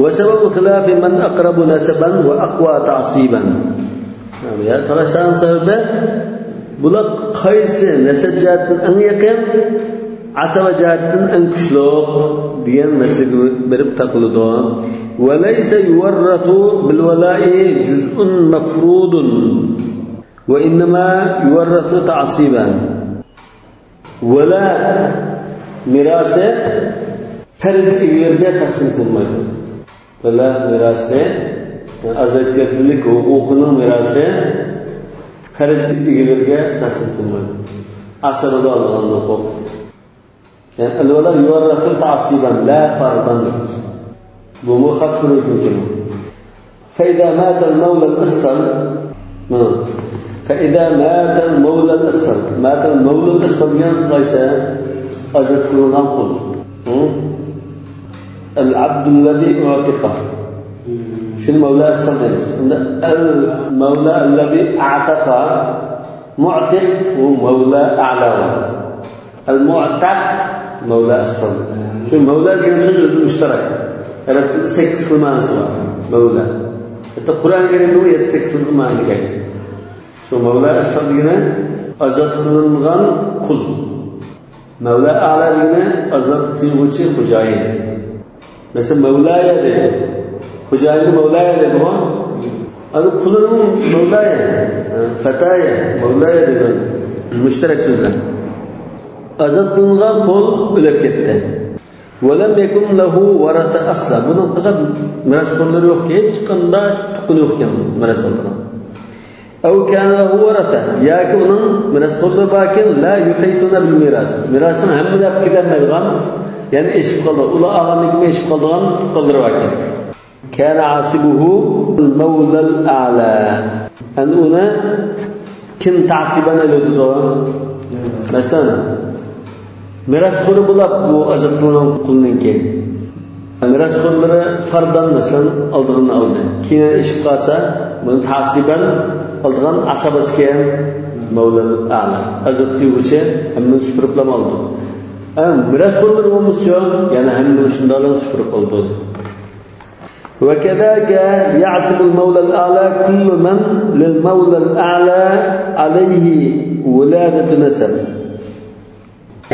وسبب الخلاف من أقرب نسبا وأقوى تعصيبا. يا، تالاشلارنىڭ سەۋەبى، بۇلار قايسى نەسەب جەھەتتىن ئەڭ يېقىن، ئاسىبە جەھەتتىن ئەڭ كۈچلۈك دېگەن مەسىلىگە بېرىپ تاقىلىدۇ. وليس يورث بالولاء جزء مفروض. وإنما يورث تعصيبا. ۋەلا مىراسى پەرز ئىگىلىرىگە تەقسىم قىلىنمايدۇ. ۋەلا مىراسى، يەنى ئازادگەردىلىك ھوقۇقىنىڭ مىراسى پەرز ئىگىلىرىگە تەقسىم قىلىنمايدۇ. ئاسىبىدا ئالىدىغان ھوقۇق. يەنى الولاء يورث تعصيبا لا فرضا. بۇمۇ خاس بىر ھۆكۈم. فإذا مات المولى الأسفل. فإذا مات المولى الأسفل. مات المولى الأسفل دېگەن قايسى؟ ئازاد قىلىنغان قۇل. العبد الذي أعتق. شۇنى مولى أسفل دەيمىز. ئەمدى المولى الذي أعتق. مۇئتىق، ئۇ مەۋلا ئەلا. ئەل مۇئتەق، مەۋلا ئەسفەل. شۇ مەۋلا دېگەن سۆز ئۆزى مۇشتەرەك. ئەرەب تىلىدا سەككىز خىل مەنىسى بار. مەۋلا. ھەتتا قۇرئان كەرىمدىمۇ يەتتە سەككىز خىل مەنىگە كەلگەن. شۇ مەۋلا ئەسفەل دېگىنى ئازاد قىلىنغان قۇل. مەۋلا ئەلا دېگىنى ئازاد قىلغۇچى، خوجايىن. مەسىلەن، مەۋلايە دەيدۇ. خوجايىننى مەۋلايە دەيدۇغۇ. ئەنە قۇلىنىڭ مەۋلايە، فەتايە، مەۋلايە دەيدۇ. مۇشتەرەك سۆزلەر. ئازاد قىلىنغان قۇل ئۆلۈپ كەتتى. ولم يكن له ورثة أصلا. بۇنىڭ پەقەت مىراسخورلىرى يوقكەن، ھېچقانداق تۇغقىنى يوقكەن مىراس ئالىدىغان. أو كان له ورثة، ياكى ئۇنىڭ مىراسخورلىرى باركەن، لا يحيطون بالميراث، مىراسنىڭ ھەممىنى ئېلىپ كېتەلمەيدىغان، يەنى ئېشىپ قالىدۇ، ئۇلار ئالغاندىن كېيىن ئېشىپ قالىدىغان تۇغقانلىرى باركەن. كان عاصبه المولى الأعلى. ئەمدى ئۇنى كىم تەسىبەن ئېلىۋېتىدۇ؟ مەسىلەن، مىراسخورى بولۇپ بۇ ئازاد قىلىنغان قۇلنىڭكى. مىراسخورلىرى فاردان، مەسىلەن، ئالدىغىنىنى ئالدى. كېيىن ئېشىپ قالسا، بۇنى تاسىبەن ئالىدىغان ئاسابىسى كەن مەۋلەل ئەلا. ئازاد قىلغۇچى ھەممىنى سۈپۈرۈپلا ئالىدۇ. ئە، مىراسخورلىرى بولمىسا، يەنە ھەممىنى شۇنداقلا سۈپۈرۈپ ئالىدۇ. وكذاك يعصب المولى الأعلى كل من للمولى الأعلى عليه ولادة نسب.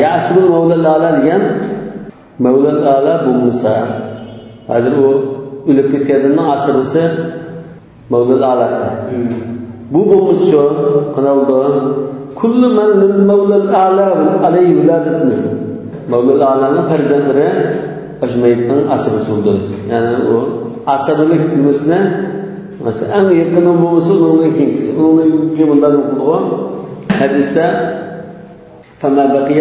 يعصب المولى الأعلى دېگەن مەۋلەل ئەلا بولمىسا، ھازىر ئۇ ئۆلۈپ كەتكەندىن ئاسىبىسى مەۋلەل ئەلا. بۇ بولمىسىچۇ، قانداق بولىدۇ؟ كل من للمولى الأعلى عليه ولادة نسب. مەۋلەل ئەلانىڭ پەرزەنتلىرى ئاشۇ مەيىتنىڭ ئاسىبىسى بولىدۇ. يەنى ئۇ ئاسىبىلىك نېمىسىنى، مەسىلەن، ئەڭ يېقىنى بولمىسا، ئۇنىڭدىن كېيىنكىسى. ئۇنىڭدىن كېيىن مۇنداق قىلىدىغۇ. ھەدىستە فما بقي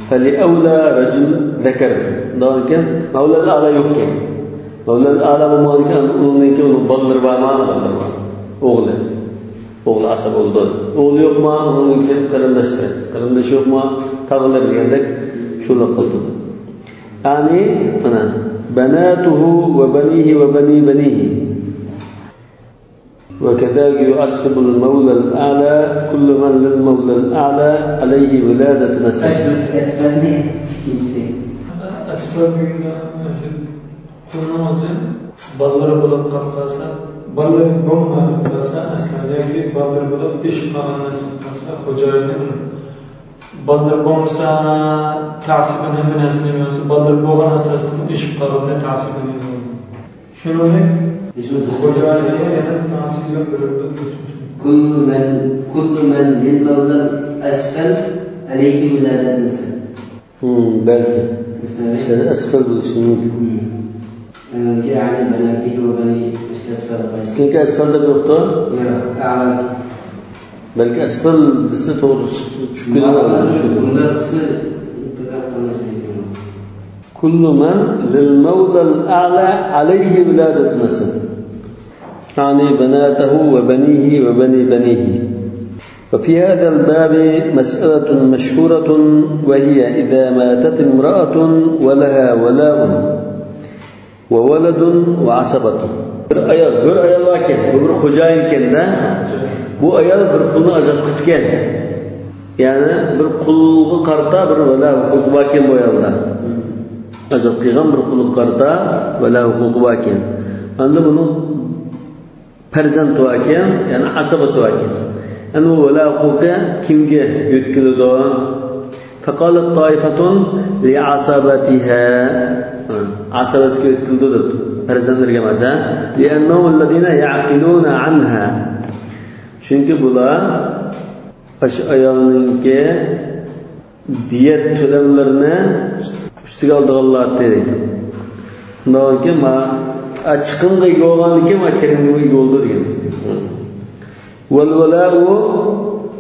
فلأولى رجل ذكر. ئۇنداقكەن، مەۋلەل ئەلا يوقكەن. مەۋلەل ئەلا بولمىغاندىكىن، ئۇنىڭدىن كېيىن ئۇنىڭ بالىلىرى بارمۇ؟ بالىلىرى بار. ئوغلى. ئوغلى ئاسىبە بولىدۇ. ئوغلى يوقمۇ؟ ئۇنىڭدىن كېيىن قېرىنداشلىرى. قېرىندىشى يوقمۇ؟ تاغىلىرى دېگەندەك شۇنداق قىلىدۇ. يەنى، مانا، بناته وبنيه وبني بنيه. وكذاك يعصب المولى الأعلى كل من للمولى الأعلى عليه ولادة نسب. ئەسپەلنى ئىككىنچىسى. ئەسپەل دېگەندە، قۇلنىڭ ئۆزى بالىلىرى بولۇپ قالىدىغان، بالىلىرى بولمايدىغان، ئەسلىدە بالىلىرى بولۇپ ئېشىپ قالغان نەرسە قالسا، خوجايىنى بالىلىرى بولمىسا، تاسىبەن ھەممە نەرسىنى بەرسە، بالىلىرى بولغان ئاساستا ئېشىپ قالغىنىنى تاسىبەن. شۇنىڭدەك خوجايىنى يەنە تاسىبەن بېرىدۇ. كل من، كل من للمولى الأسفل عليه ولادة نسب. ھىم، بەلكى. مەسىلەن، ئەسفەل بولۇشى مۇمكىن. ھىم. يەنى بناته وبني ئەسفەل. چۈنكى ئەسفەل دەپ يوقتۇ. يوق، ئەلا. بەلكى ئەسفەل دېسە توغرا چۈشۈپ كېتىدۇ. كل من للمولى الأعلى عليه ولادة نسب. يعني بناته وبنيه وبني بنيه. وفي هذا الباب مسألة مشهورة، وهي إذا ماتت امرأة ولها ولاء وولد وعصبة. بىر ئايال، بىر ئايال باركەن، بۇ بىر خوجايىنكەن-دە. بۇ ئايال بىر قۇلنى ئازاد قىپتىكەن. يەنى بىر قۇلغا قارىتا بىر ۋەلا ھوقۇقى باركەن بۇ ئايالدا. ئازاد قىلغان بىر قۇلغا قارىتا ۋەلا ھوقۇقى باركەن. ئەمدى بۇنىڭ پەرزەنتى باركەن، يەنى ئاسىبىسى باركەن. ئەمدى بۇ ۋەلا ھوقۇقى كىمگە يۆتكىلىدۇ؟ فقالت طائفة لعصبتها. ھە، ئاسىبىسىگە يۆتكىلىدۇ دەپتۇ. پەرزەنتلىرىگە ئەمەس، ھە؟ لأنهم الذين يعقلون عنها. چۈنكى بۇلار ئاشۇ ئايالنىڭكى دىيەت تۆلەملىرىنى ئۈستىگە ئالىدىغانلار دەيدۇ. شۇنداقكى، ما، ئا، چىقىمغا ئىگە بولغاندىكىن، ما، كىرىمگە ئىگە بولىدۇ دېگەن. والولاء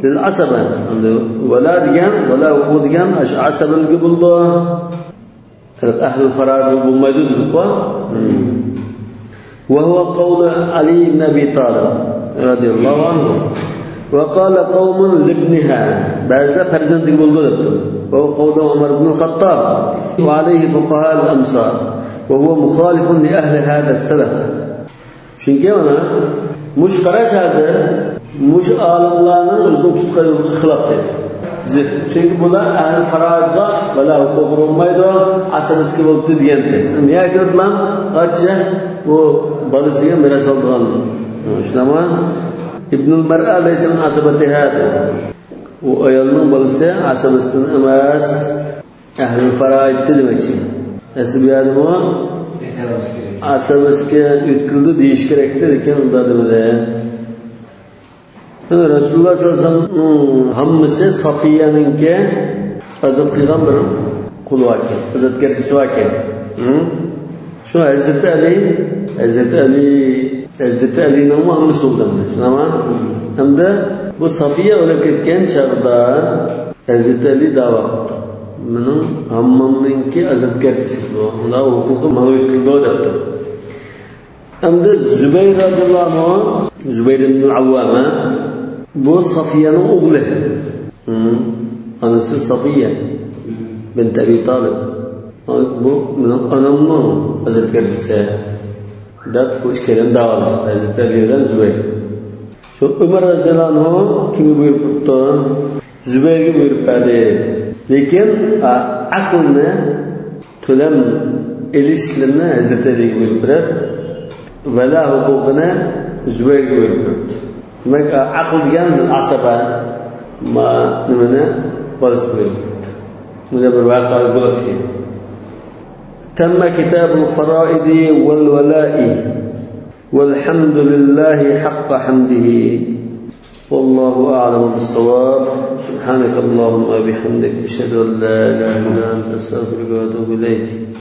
للعصبة. ئەمدى ۋەلا دېگەن، ۋەلا ھوقۇقى دېگەن ئاشۇ ئاسىبىلىككە بولىدۇ. پەقەت ئەھلى فەرائىز بولمايدۇ دېدۇققۇ. وهو قول علي بن أبي طالب رضي الله عنه. وقال قوم لابنها. بەزىلەر پەرزەنتىگە بولىدۇ دەپتۇ. وهو قول عمر بن الخطاب. وعليه فقهاء الأمصار. وهو مخالف لأهل هذا السلف. چۈنكى مانا مۇشۇ قاراش ھازىر مۇشۇ ئالىملارنىڭ ئۆزىنىڭ تۇتقان يولىغا خىلاپ دەيدۇ. زىت. چۈنكى بۇلار ئەھلى فەرائىزغا ۋەلا ھوقۇقى بولمايدۇ، ئاسىبىسىگە بولىدۇ دېگەن. نېمە كىرىپلا ئاچچە بۇ بالىسىگە مىراس ئالىدىغان. شۇنداقمۇ؟ ابن المرأة ليس من عصبتها. ئۇ ئايالنىڭ بالىسى ئاسىبىسىدىن ئەمەس. ئەھلى فەرائىدتى دېمەكچى. ئەسلى بۇ يەردىمۇ ئاسىبىسىگە يۆتكىلىدۇ دېيىش كېرەكتى، لېكىن ئۇنداق دېمىدى. رەسۇلۇللاھ سەللەللاھۇ ئەلەيھى ۋەسەللەمنىڭ ھاممىسى سافىيەنىڭكى ئازاد قىلغان بىر قۇلى باركەن، ئازادگەرچىسى باركەن. ھە؟ شۇ ھەزرىتى ئەلى، ھەزرىتى ئەلى، ھەزرىتى ئەلىنىڭمۇ ھاممىسى بولدى ئەمدى. شۇنداقمۇ؟ ئەمدى بۇ سافىيە ئۆلۈپ كەتكەن چاغدا ھەزرىتى ئەلى دەۋا قىپتۇ. مېنىڭ ھاممامنىڭكى ئازادگەرچىسى بۇ. ئۇلار ھوقۇقى ماڭا يۆتكىلىدۇ دەپتۇ. ئەمدى زۇبەير رەزىياللاھۇ ئەنھۇ، زۇبەير ئىبنۇل ئەۋۋام، بۇ سافىيەنىڭ ئوغلى. ھە. ئانىسى سافىيە بىنت ئەبى تالىب. بۇ مېنىڭ ئاناممۇ ھەزرىتى گەردىسى دەپ، بۇ ئىككىيلەن داۋالاشتى، ھەزرىتى ئەلى بىلەن زۇبەير. شۇ ئۆمەر رەزىياللاھۇ ئەنھۇ كىمگە بۇيرۇپ بېرىپتۇ؟ زۇبەيرگە بۇيرۇپ بەردى. لېكىن، ئە، ئەقىلنى، تۆلەم ئېلىش ئىشلىرىنى ھەزرىتى ئەلىگە بۇيرۇپ بېرىپ، ۋەلا ھوقۇقىنى زۇبەيرگە بۇيرۇپ بېرىپتۇ. دېمەك، ئە، ئەقىل دېگەن ئاسابە، ما، نېمىنى بالىسىغا بۇيرۇپ بېرىپتۇ. بۇنداق بىر ۋەقە بولۇپتىكەن. تم كتاب الفرائض والولاء، والحمد لله حق حمده. والله أعلم بالصواب. سبحانك اللهم وبحمدك، أشهد أن لا إله إلا أنت، أستغفرك وأتوب إليك.